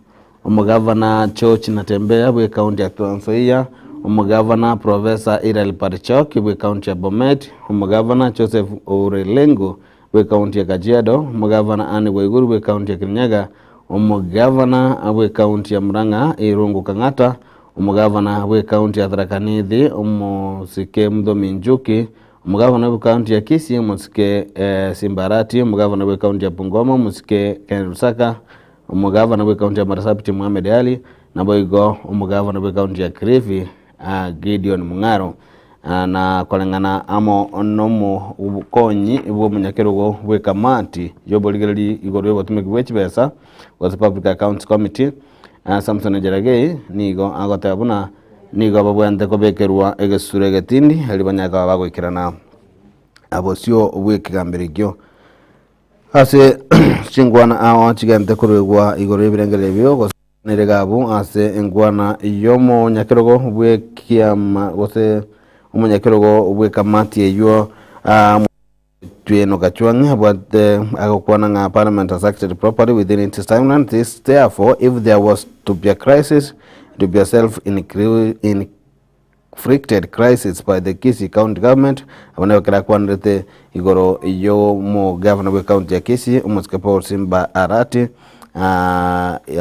omogavana George Natembeya bw'ekaunti ya Trans Nzoia, omogavana Professor Hilary Barchok bw'ekaunti ya Bomet, omogavana Joseph Ole Lenku bw'ekaunti ya Kajiado, omogavana Anne Waiguru bw'ekaunti ya Kirinyaga, omogavana bw'ekaunti ya Murang'a Irungu Kang'ata, Omogavana bw'ekaunti ya Tharaka Nithi, omosike Muthomi Njuki, omogavana bw'ekaunti ya Kisii, omosike Simba Arati, omogavana bw'ekaunti ya Bungoma, omosike Ken Lusaka, omogavana bw'ekaunti ya Marsabit Mohamed Ali, naboigo omogavana bw'ekaunti ya Kilifi Gideon Mung'aro. Na koreng'ana amo nomokonyi bw'omonyakerogo bw'ekamati y'oborigereri igoro y'obotumeki bwe chibesa, gose Public Accounts Committee, Samson Cherargei nigo agoteba buna nigo babwenerete kobekerwa egesusuro egetindi erio banyare koba bagoikerana bosio bw'ekegambero ekio. Ase chinkwana ao chigente koruegwa igoro y'ebirengererio ebio gose nere gabu ase enkwana y'omonyakerogo bw'ekiama gose omonyakerogo bw'ekamati eyio Otieno Kachwang'i abwate agokwana ng'a Parliament has acted properly within its timeline, this therefore if there was to be a crisis, it would be a self inflicted crisis by the Kisii County Government. Abo nabo ekero akwanerete igoro y'omogavana bw'ecounty ya Kisii omosike Paul Simba Arati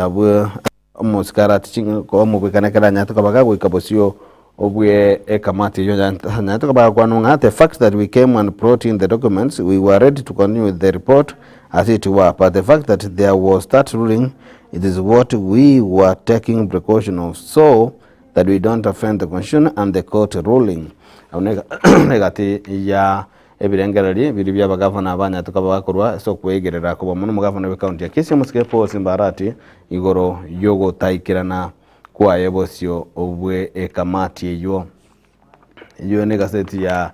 abwo Omosike aratiche omobwekano ekero anyarete koba gagoika bosio obwe ekamati eyio anyarete koba gakwanwa ng'a the fact that we came and brought in the documents we were ready to continue with the report as it were but the fact that there was that ruling it is what we were taking precaution of so that we don't offend the constitution and the court ruling. Abwo negati ya Ebirengererio biria bi'abagavana banyarete koba bakorwa ase okweigerera kobua mono omogavana bw'ekaunti ya Kisii omosike Paul Simba Arati igoro y'ogotaikerana kwaye bosio bwe ekamati eyio. Eyio negaseti ya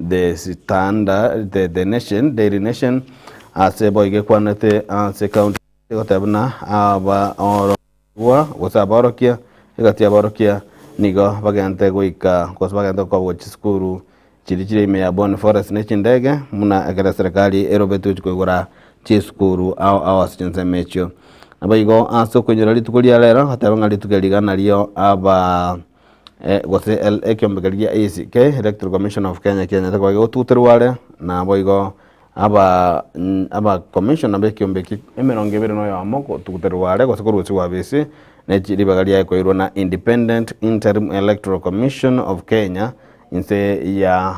The Standard, The, The Nation, Daily Nation ase boigo ekwanete ase ekaunti egoteba buna aba oro Gwa, gose abaorokia, egati y'abaorokia nigo bagente goika gose bagente gokoba gochia chisukuru chiria chire ime ya Boni Forest ne chindege, buna ekero eserekari erobeti gochia koigora chisukuru ao ao ase chinsemo echio. Naboigo ase okoinyora rituko ria rero, goteba ng'a rituko eri iga nario aba gose ekiombe keria gia EACK, Electoral Commission of Kenya kianyarete koba kegotuterwa are, naboigo Aba aba commissioner b'ekiombe eki emerongo ebere na oyomo gotuguterwa are gose korusigwa abisi ne ribaga riaye koirwa na Independent Interim Electoral Commission of Kenya inse ya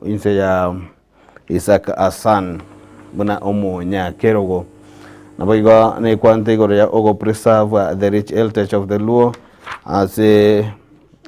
inse ya Isaac Hassan buna omonyakerogo. Naboigo nekwante igoro ya ogo preserve the rich heritage of the Luo ase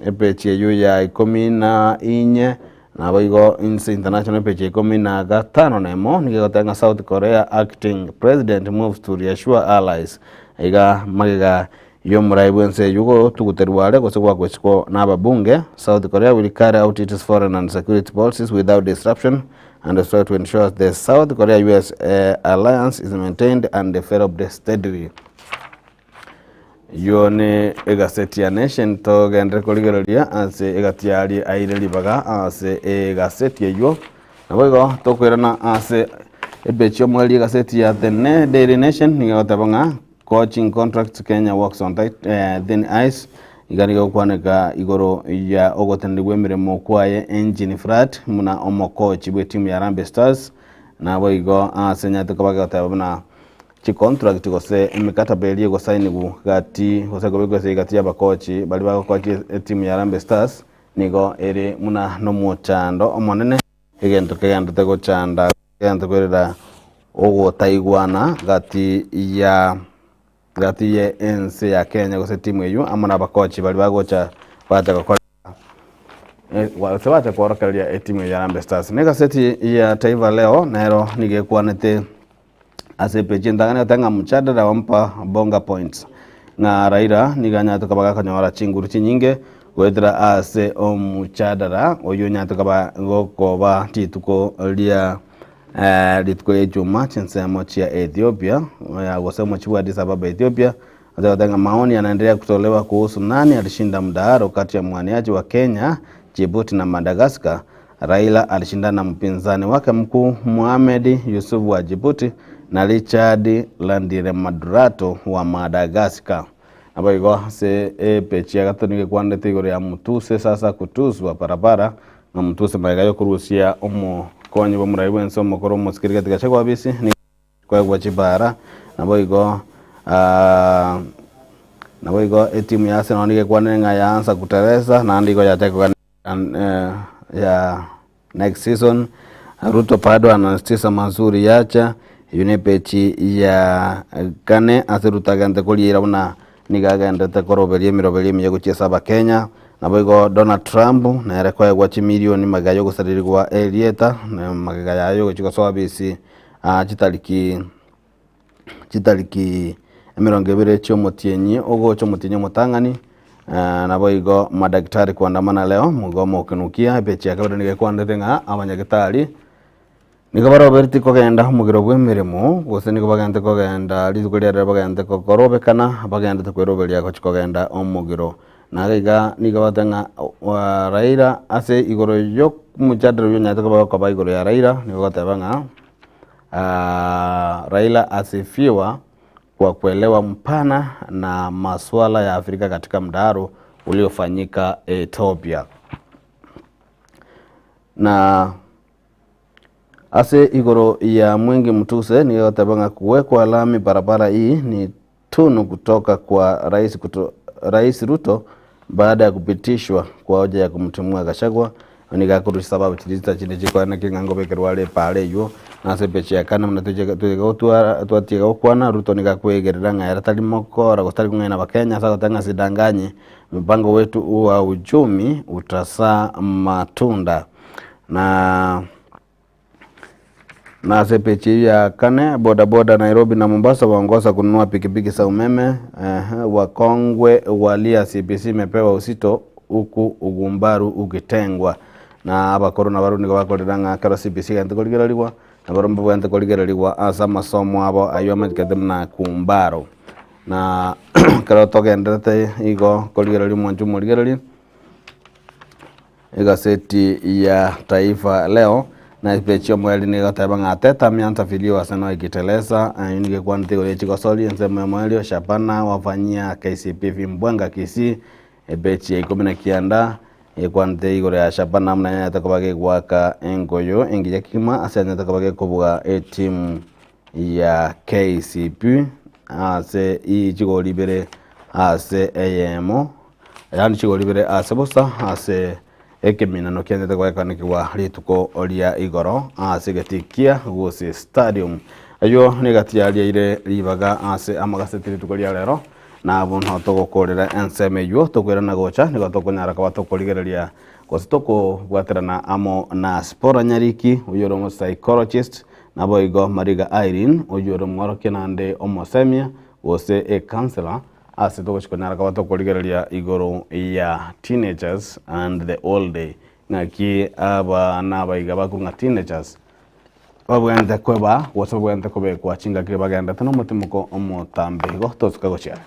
epeji eyio ya ikomi na inye Naboigo inse International page ya ikomi na gatano na emo nigo egoteba ng'a South Korea acting president moves to reassure allies. Iga magega Y'omorai bw'ense eyio gotuguterwa are gose goakwa isiko n'ababunge, South Korea will carry out its foreign and security policies without disruption and strive to ensure the South Korea-US alliance is maintained and developed steadily. Eyio ne egaseti ya Nation togenderere korigereria ase egati yaria aire ribaga ase egaseti eyio. Naboigo tokoirana ase epeji y'omoreri egaseti ya The Daily Nation nigo egoteba ng'a Coaching contracts Kenya works on tight, eh, thin ice iga nigo egokwaneka igoro ya ogotenenigwa bw'emeremo kwaye Engine Flat buna omokochi bw'etimu ya Harambee Stars naboigo ase nyarete koba gegoteba buna chicontract gose emekataba eria egosainiwu gati gose ekobekwa ase gati y'abakochi baria bagokochi etimu ya Harambee Stars nigo ere buna nomochando omonene egento kegenderete gochanda Egento kwerera ogotaigwana gati ya gati ye ense ya Kenya gose timu eywo amo na abakochi baria bagocha bacha gokora gose bacha kworokereria etimu eye ya Harambee Stars. Na egaseti ya Taifa Leo nero nigo ekwanete ase epeji entang'ani egoteba ng'a mjadala wampa Bonga points ng'a Raila nigo anyarete koba gakonyora chinguru chinyinge goetera ase omochadara oyio onyarete koba gokoba rituko ria rituko ria echuma chinsemo chia Ethiopia gose omochie bwa Addis Ababa Ethiopia ase goteba ng'a maoni yanaendelea kutolewa kuhusu nani alishinda mdahalo kati ya mwaniaji wa Kenya, Djibouti na Madagascar Raila alishindana na mpinzani wake mkuu Mohamed Yusuf wa Djibouti na Richard Randriamandrato wa Madagascar. Naboigo ase epeji ya gatato nigo ekwanete igoro ya Mutuse sasa kutuswa barabara na Mutuse magega yokorusia omokonyi bw'omorai bw'ense omokoro omosikeri Rigathi Gachagua obisi nigo koegwa chibara naboigo naboigo etimu ya Arsenal nigo ekwanire ng'a yaansa kuteresa naende igo yachaka kogania ya next season. Ruto bado anasisitiza mazuri yacha, eyio ne epeji ya kane ase Ruto agente koriera buna nigo agenderete koroberia emeroberio emiya gochia ase abakenya. Naboigo Donald Trump nere koegwa chimilioni magega yogosarerigwa erieta magega yaye yogochia gosoa obisi chitariki chitariki emerongo ebere chi'omotienyi ogocha omotienyi omotang'ani, naboigo madaktari kuandamana leo mgomo ukinukia epeji ya kabere nigo ekwanete ng'a abanyagetari nigo barobereti kogenda omogiro bw'emeremo gose nigo bagente kogenda rituko ria rero bagente korobekana bagendete kweroberia gochia kogenda omogiro. Naye iga nigo bagoteba ng'a Raila ase igoro y'omojadala oyio onyarete koba okoba igoro ya Raila nigo ogoteba ng'a Raila asifiwa kwa kuelewa mpana na masuala ya Afrika katika mdahalo uliofanyika Ethiopia. Na ase igoro ya Mwengi Mutuse nigo agoteba ng'a kuwekwa lami barabara hii ni tunu kutoka kwa rais, kuto, Rais Ruto baada ya kupitishwa kwa hoja ya kumtimua Gachagua nigo akorwa chisababu chiria chitachire chikoena ki ng'a ngobekerwa are epaara eywo na ase epeji ya kane buna twatiga gokwana Ruto nigo akwegerera ng'a ere tari mokora gose tari kong'aina abakenya ase agoteba ng'a sidanganye mpango wetu wa uchumi utazaa matunda na Na ase epeji eyio ya kane, bodaboda Nairobi na Mombasa waongoza kununua pikipiki za umeme. Ehe, wakongwe walia CBC imepewa uzito huku ugumbaru ukitengwa. Na abakoro nabarabwo nigo bakorera ng'a ekero CBC egente korigererigwa, nabarabwo mbabwenerete korigererigwa ase amasomo abo ayio amanyekete buna kumbaro. Na ekero togenderete igo korigereria omwancho omorigereria. Egaseti ya Taifa Leo na epeji y'omoerio nigo egoteba ng'a Arteta ameanza vilio Arsenal ikiteleza, eyio nigo ekwanete igoro ye chigosori ensemo y'omoerio Shabana wafanyia KCB vimbwanga Kisii, epeji ya ikomi na kianda ekwanete igoro ya Shabana buna yanyarete koba gegoaka engoyo engiya kegima ase yanyarete koba gekobua etimu ya KCB ase chigori ibere ase eyemo. Yaani chigori ibere ase bosa ase ekeminano kianchete goekanekigwa rituko ria igoro ase egetii kia Gusii Stadium. Ayio negati yariaire ribaga ase amagaseti rituko ria rero, na abwo nao togokorera ensemo eyio tokoirana gocha nigo tokonyara koba tokorigereria gose tokobwaterana amo na Sipora Nyariki oyio ore omopsychologist, naboigo Mariga Irene oyio ore omworokia naende omosemia gose ecounselor. Ase togochia konyara koba tokorigereria igoro ya teenagers and the old, ng'aki abana abaiga bakorwa ng'a teenagers babwenerete kweba gose babwenerete kobekwa chingaki bagendete na omotimoko omotambe igo tosuke gochia are.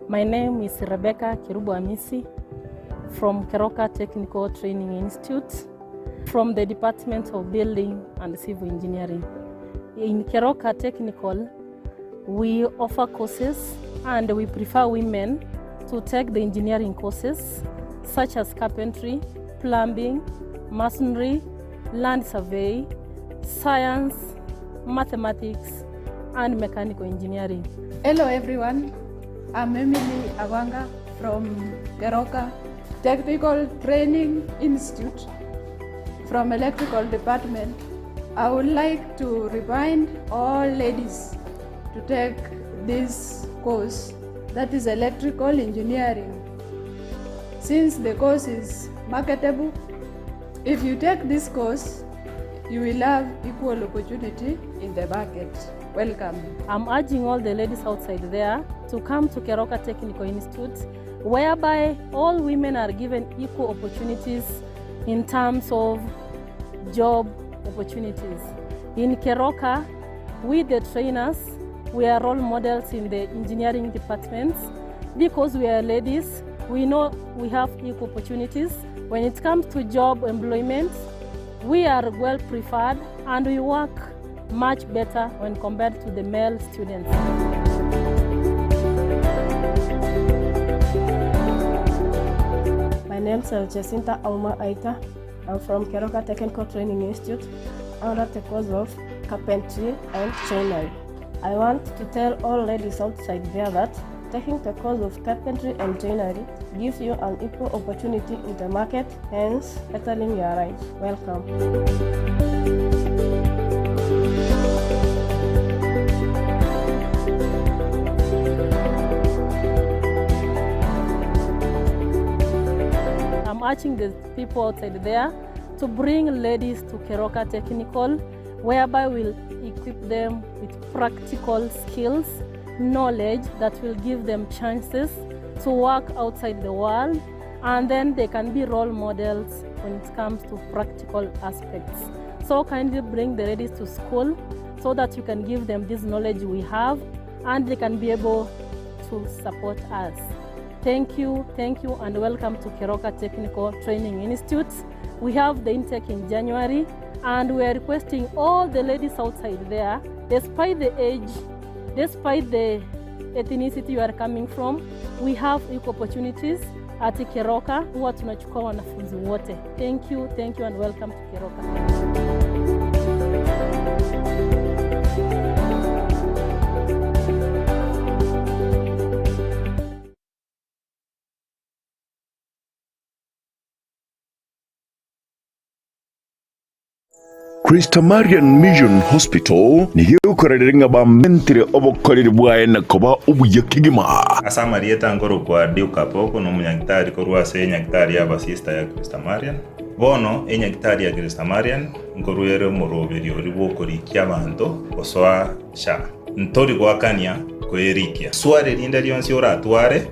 My name is Rebecca Kirubo Amisi from Keroka Technical Training Institute from the Department of Building and Civil Engineering. In Keroka Technical, we offer courses and we prefer women to take the engineering courses such as carpentry, plumbing, masonry, land survey, science, mathematics, and mechanical engineering. Hello everyone, I'm Emily Awanga from Keroka Technical Training Institute from Electrical Department. I would like to remind all ladies to take this course, that is electrical engineering. Since the course is marketable, if you take this course, you will have equal opportunity in the market. Welcome. I'm urging all the ladies outside there to come to Keroka Technical Institute, whereby all women are given equal opportunities in terms of job opportunities. In Keroka, we the trainers, we are role models in the engineering departments. Because we are ladies, we know we have equal opportunities. When it comes to job employment, we are well preferred and we work much better when compared to the male students. My name is Jacinta Auma Aita. I'm from Keroka Technical Training Institute under the course of carpentry and joinery. I want to tell all ladies outside there that taking the course of carpentry and joinery gives you an equal opportunity in the market, hence bettering your life. Welcome. I'm urging the people outside there to bring ladies to Keroka Technical, whereby we'll equip them with practical skills, knowledge that will give them chances to work outside the world, and then they can be role models when it comes to practical aspects. So kindly bring the ladies to school so that you can give them this knowledge we have and they can be able to support us. Thank you, thank you, and welcome to Keroka Technical Training Institute. We have the intake in January, and we are requesting all the ladies outside there, despite the age, despite the ethnicity you are coming from, we have equal opportunities at Keroka. Huwa tunachukua wanafunzi wote. Thank you, thank you, and welcome to Keroka. Christamarian Mission Hospital nigo egokorereria ng'a bamentire obokoreri bwaye na koba obuya kegima. Ase amarieta nkorokwa Duke Apoko, na omonyagitari korwa ase enyagitari y'abasista ya Christamarian. Bono enyagitari ya Christamarian nkorwa ere omoroberio oria bw'okorikia abanto gosoa SHA. Ntori goakania koerikia. Swali rinde rionsi oratware,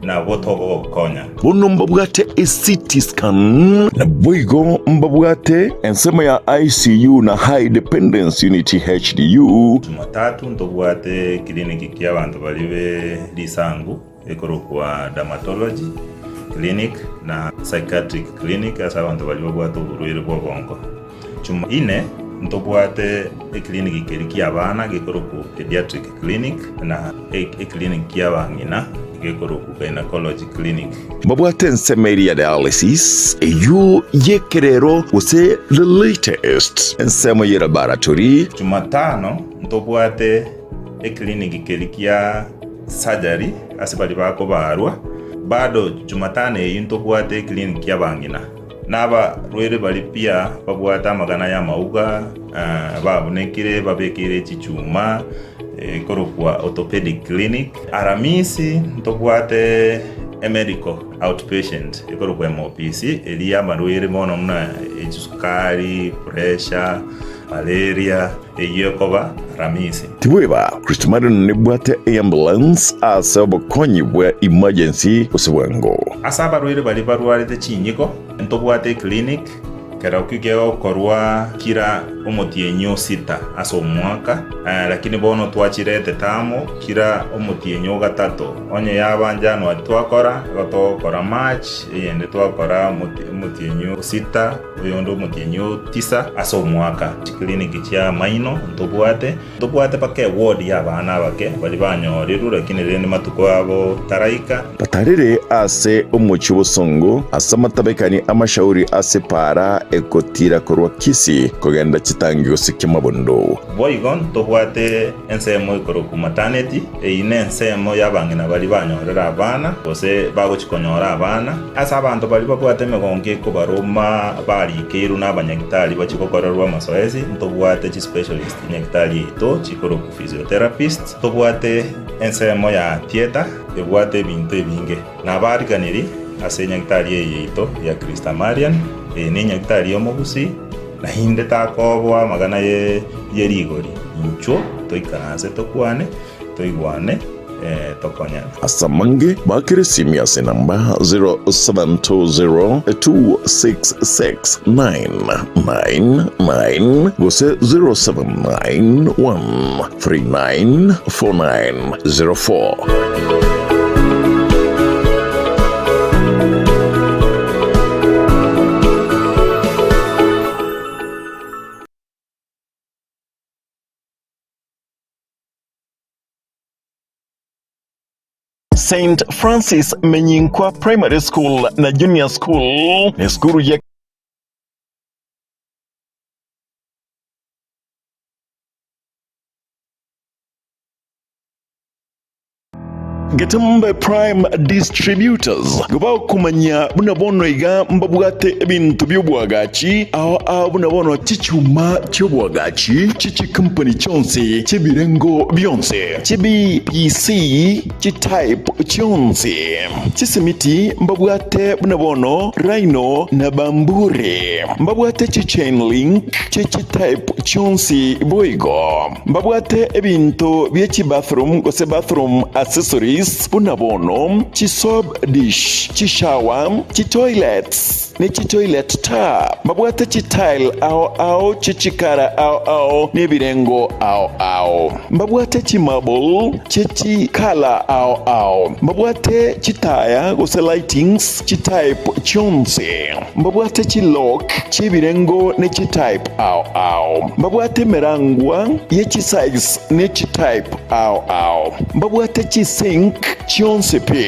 nabo togogokonya. Bono mbabwate eCT scan, naboigo mbabwate ensemo ya ICU na High Dependence Unit HDU. Jumatatu ntobwate eclinic ki'abanto baria be risangu ekorokwa Dermatology Clinic na Psychiatric Clinic ase abanto baria babwate oborwaire bw'obongo. Jumaine ntobwate eclinic keria ki'abana gekorokwa Pediatric Clinic na eclinic ki'abang'ina gekorokwa Gynecology Clinic. Mbabwate ensemo eria ya dialysis, eyio y'ekerero gose the latest, ensemo ye laboratory. Jumatano ntobwate eclinic keria kia. surgery ase baria bakobarwa. Bado Jumatano eyio ntobwate eclinic y'abang'ina na abarwaire baria pia babwate amagana y'amauga, babunekire babekeire chichuma ekorokwa orthopedic clinic. Aramisi ntobwate emedical outpatient ekorokwa MOPC eria y'amarwaire mono buna chisukari, pressure, malaria eyio ekoba Aramisi. Tibweba, Kristimaria nebwate eambulance ase obokonyi bwa emergency gose bwango. Ase abarwaire baria barwarete chinyiko, ntobwate eclinic Kerokio kegokorwa kira omotienyi o sita ase omwaka, lakini bono twachirete tamo kira omotienyi o gatato. Onye yaba January twakora, igo togokora March, eyende twakora omotienyi o sita, oyonde omotienyi o tisa ase omwaka. Chiclinic chia amaino ntobwate, ntobwate mpaka eward y'abana abake baria banyorirwe lakini rende matuko abo taraika. Batarire ase omochie obosongo, ase amatabekani 'amashauri ase epaara egotiira korwa Kisii kogenda chitangi gose Kiamabondo. Boigo ntobwate ensemo ekorokwa maternity, eyio nensemo y'abang'ina baria banyorire abana, gose bagochia konyora abana. Ase abanto baria babwate emegongo ekobaroma barikeirwe n'abanyagitari bachie gokorerwa amasoesi, ntobwate chispecialist nyagitari yaito chikorokwa physiotherapist. Ntobwate ensemo ya theatre ebwate ebinto ebinge. Nabariganirie ase enyagitari eye yaito ya Christamarian, eye nenyagitari y'omogusii, naende takoboa amagana ye rigori. Inchuo toikaranse tokwane, toigwane, tokonyane. Ase amange, bakere esimi ase enamba 0720266999 gose 0791394904. St Francis Menyinkwa Primary School na Junior School nesukuru ye Getembe Prime Distributors gobakomanya buna bono iga mbabwate ebinto bi'obwagachi ao ao buna bono chichuma chi'obwagachi chi'chikampani chionsi chi'ebirengo bionsi chi'BPC chi'type chionsi chisimiti mbabwate buna bono Rhino na Bamburi mbabwate chi'chain link chi'chitype chionsi boigo. Mbabwate ebinto bie chibathroom gose bathroom accessories buna bono chisoap dish, chishower, chitoilets ne chitoilet tap. Mbabwate chitile ao ao chichikara ao ao nebirengo ao ao. Mbabwate chimarble chie chicolour ao ao. Mbabwate chitaya gose lightings chitype chionsi. Mbabwate chilock chi'ebirengo ne chitype ao ao. Mbabwate emerangwa ye chisize ne chitype ao ao. Mbabwate chisink chionsi pi.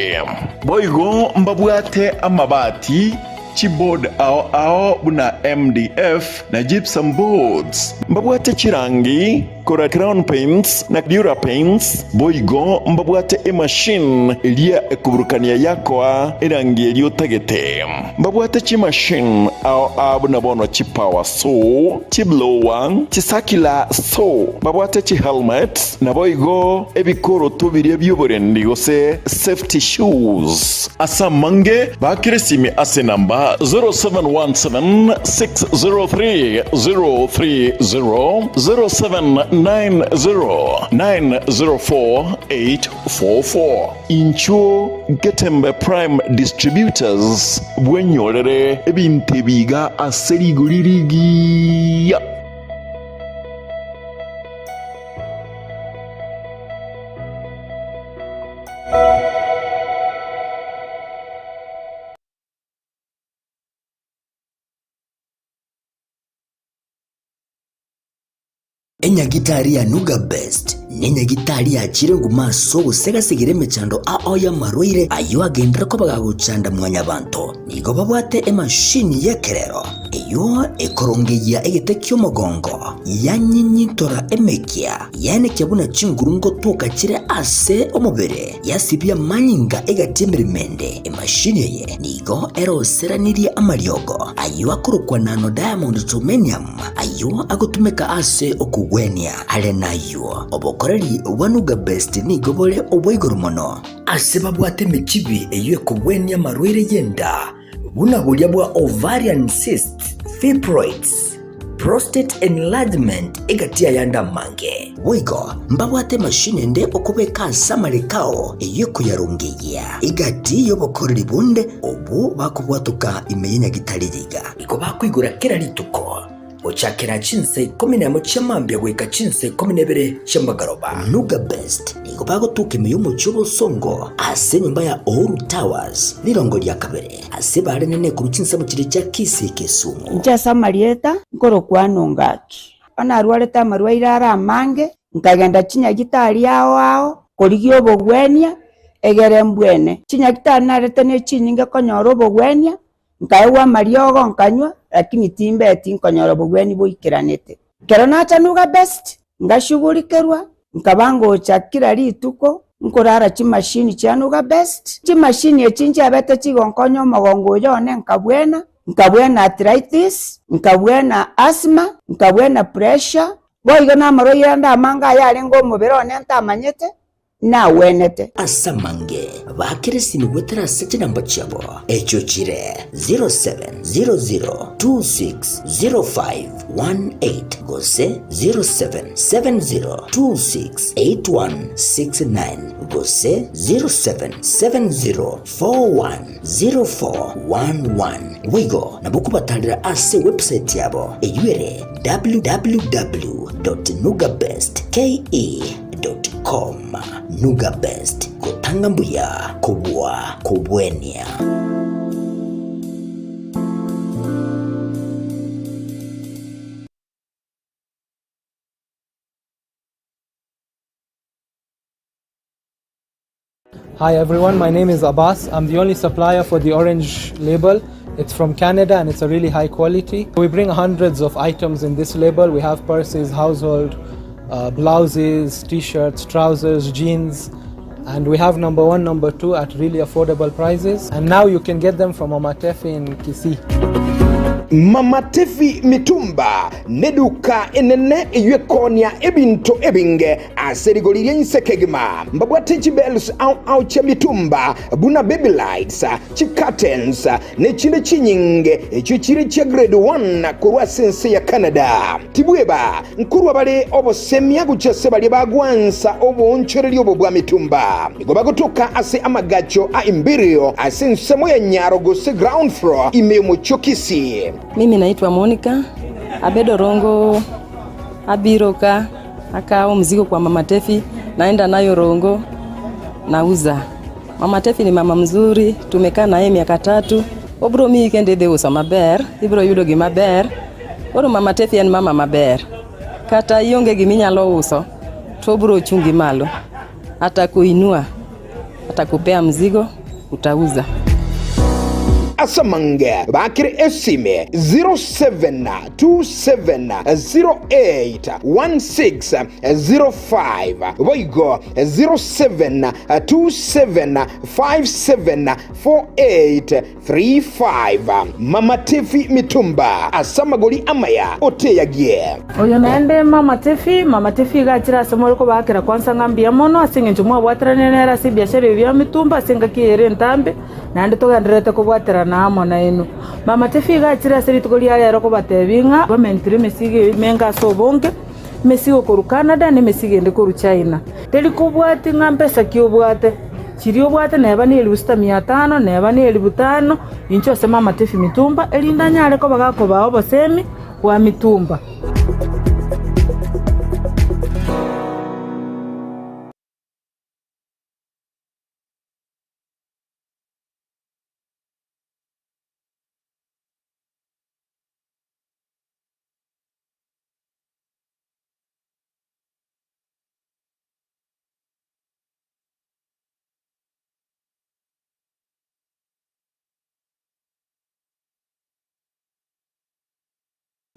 Boigo mbabwate amabati, chiboard ao ao buna MDF na gypsum boards. Mbabwate chirangi Kora Crown Paints na Dura Paints, boigo mbabwate emachine eria ekoburukania yakoa erangi eria otagete. Mbabwate chimachine ao ao buna bono chipower saw, chiblower, chicircular saw, mbabwate chihelmet, naboigo ebikoroto biria bi'oborendi gose safety shoes. Ase amange, bakire esimi ase enamba 0717 603 030, 0790 904 844. Inchuo Getembe Prime Distributors bwenyorere ebinto ebi iga ase rigori rigiya. Enyagitari ya Nuga Best Nenyagitari yachire nguma ase ogosegasegera emechando ao y'amarwaire ayio agenderere koba gagochanda mwanyabanto. Nigo babwate emashini y'ekerero eyio ekorongeyia egete ki'omogongo, yanyinyintora emekia, yaenekia buna chinguru ngotoka chire ase omobere, yasibia amanyinga egati y'emeremo ende. Emashini eye nigo eroseranirie amariogo ayio akorokwa nano diamond germanium ayio agotumeka ase okogwenia. Are nayio, obokoreri bwa Nuga Best nigo bore obwa igoro mono. Ase babwate emechibi eyio ekogwenia amarwaire y'enda, buna boria bwa ovarian cysts, fibroids, prostate enlargement egati y'ayande amange. Boigo mbabwate emashini ende okobeka ase amareko ao eyio ekoyarongeyia egati y'obokoreri bonde obwo bakobwatoka ime y'enyagitari riga. Nigo bakoigora kera rituko. Gochakera chinsa ikomi nemo chia mambia goika chinsa ikomi na ibere chia magoroba. Nuga Best nigo bagotoka ime y'omochie obosongo ase enyomba ya Uhuru Towers, rirongo ria kabere, ase barenene korwa chinsemo chiria chia Kisii Kisumu. Inche ase amarieta nkorokwa Nongaki. Bono narwarete amarwaire are amange, nkagenda chinyagitari ao ao korigia obogwenia, egere mbwene. Chinyagitari narete ne chinyinge konyora obogwenia, Nkaegwa amariogo nkanywa, lakini timbeti nkonyora obogwenia boikeranete. Ekero nacha Nuga Best, ngashugurikerwa, nkaba ngocha kila rituko nkorara chimashini chia Nuga Best. Chimashini echi nchiabete chigonkonya omogongo oyo one nkabwena, nkabwena arthritis, nkabwena asthma, nkabwena pressure, boigo namarwaire ande amange ayarenge omobere one ntamanyete, nagwenete. Ase amange baakere esimi goetera ase chinamba chiabo, echio chire 0700260518 gose 0770268169 gose 0770410411. Boigo nabo okobatarera ase ewebsite yabo eyio ere www.nugabestke. Com. Nuga Best, gotanga mbuya kobua kobwenia. Hi everyone, my name is Abbas. I'm the only supplier for the orange label. It's from Canada and it's a really high quality. We bring hundreds of items in this label. We have purses, household, uh, blouses, t shirts, trousers, jeans, and we have number one, number two at really affordable prices. And now you can get them from Omatefi in Kisii. Mama Tefi Mitumba neduka enene eyio ekoonia ebinto ebinge Ase rigori ria inse kegima mbabwate chibells ao ao chia mitumba, buna baby lights, chicurtains, ne chinde chinyinge, echio chire chia grade one korwa ase ense ya Canada. Tibweba nkorwa bare obosemia gochia ase baria bagwansa oboonchoreria obo bwa mitumba. Nigo bagotoka ase amagacho a Imperial ase ensemo ya nyaro gose ground floor ime y'omochie o Kisii. Mimi naitwa Monica Abedo Rongo abiro ka Akawo mzigo kwa mama Tefi, naenda nayo Rongo, nauza. Mama Tefi ni mama mzuri, tumekaa naye miaka tatu. Obro miyi kendo idhi uso maber, ibro yudo gima ber. Koro mama Tefi en mama maber. Kata ionge gima inyalo uso, to obro chungi malo. Atakuinua, atakupea mzigo, utauza. Ase amange baakire esime 0727081605 boigo 0727574835. Mama Tiffy Mitumba ase amagori amaya oteyagie. Oyo naende mama Tefi, mama Tefi iga achire ase more kobaakera kwansa ng'a mbuya mono ase engencho mwabwateranire nere ase ebiashara ebi bia mitumba ase engaki eye ere entambe, naende togendererete kobwaterana amo nainwe. Mama Tefi iga achire ase rituko ria rero kobatebia ng'a bamentire emesigo emenge ase obonge, emesigo korwa Canada na emesigo ende korwa China. Teri kobwatia ng'a mbesa ki obwate, chiria obwate neba ne elifu sita mia tano, neba ne elifu tano, inche ase mama Tefi mitumba, erinde anyare koba gakobaa obosemi bwa mitumba.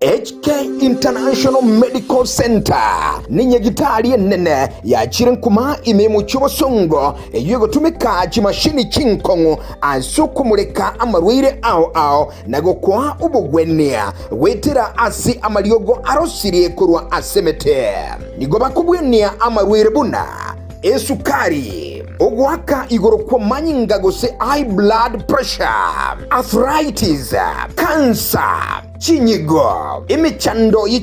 HK International Medical Centre nenyagitari enene yachire nkuma ime y'omochie obosongo eyio egotumeka chimashini chinkong'u ase okomoreka amarwaire ao ao na gokoa obogwenia goetera ase amariogo arosirie korwa ase emete. Nigo bakobwenia amarwaire buna esukari, ogoaka igoro kw'amanyinga gose high blood pressure, arthritis, cancer, chinyigo, emechando ye.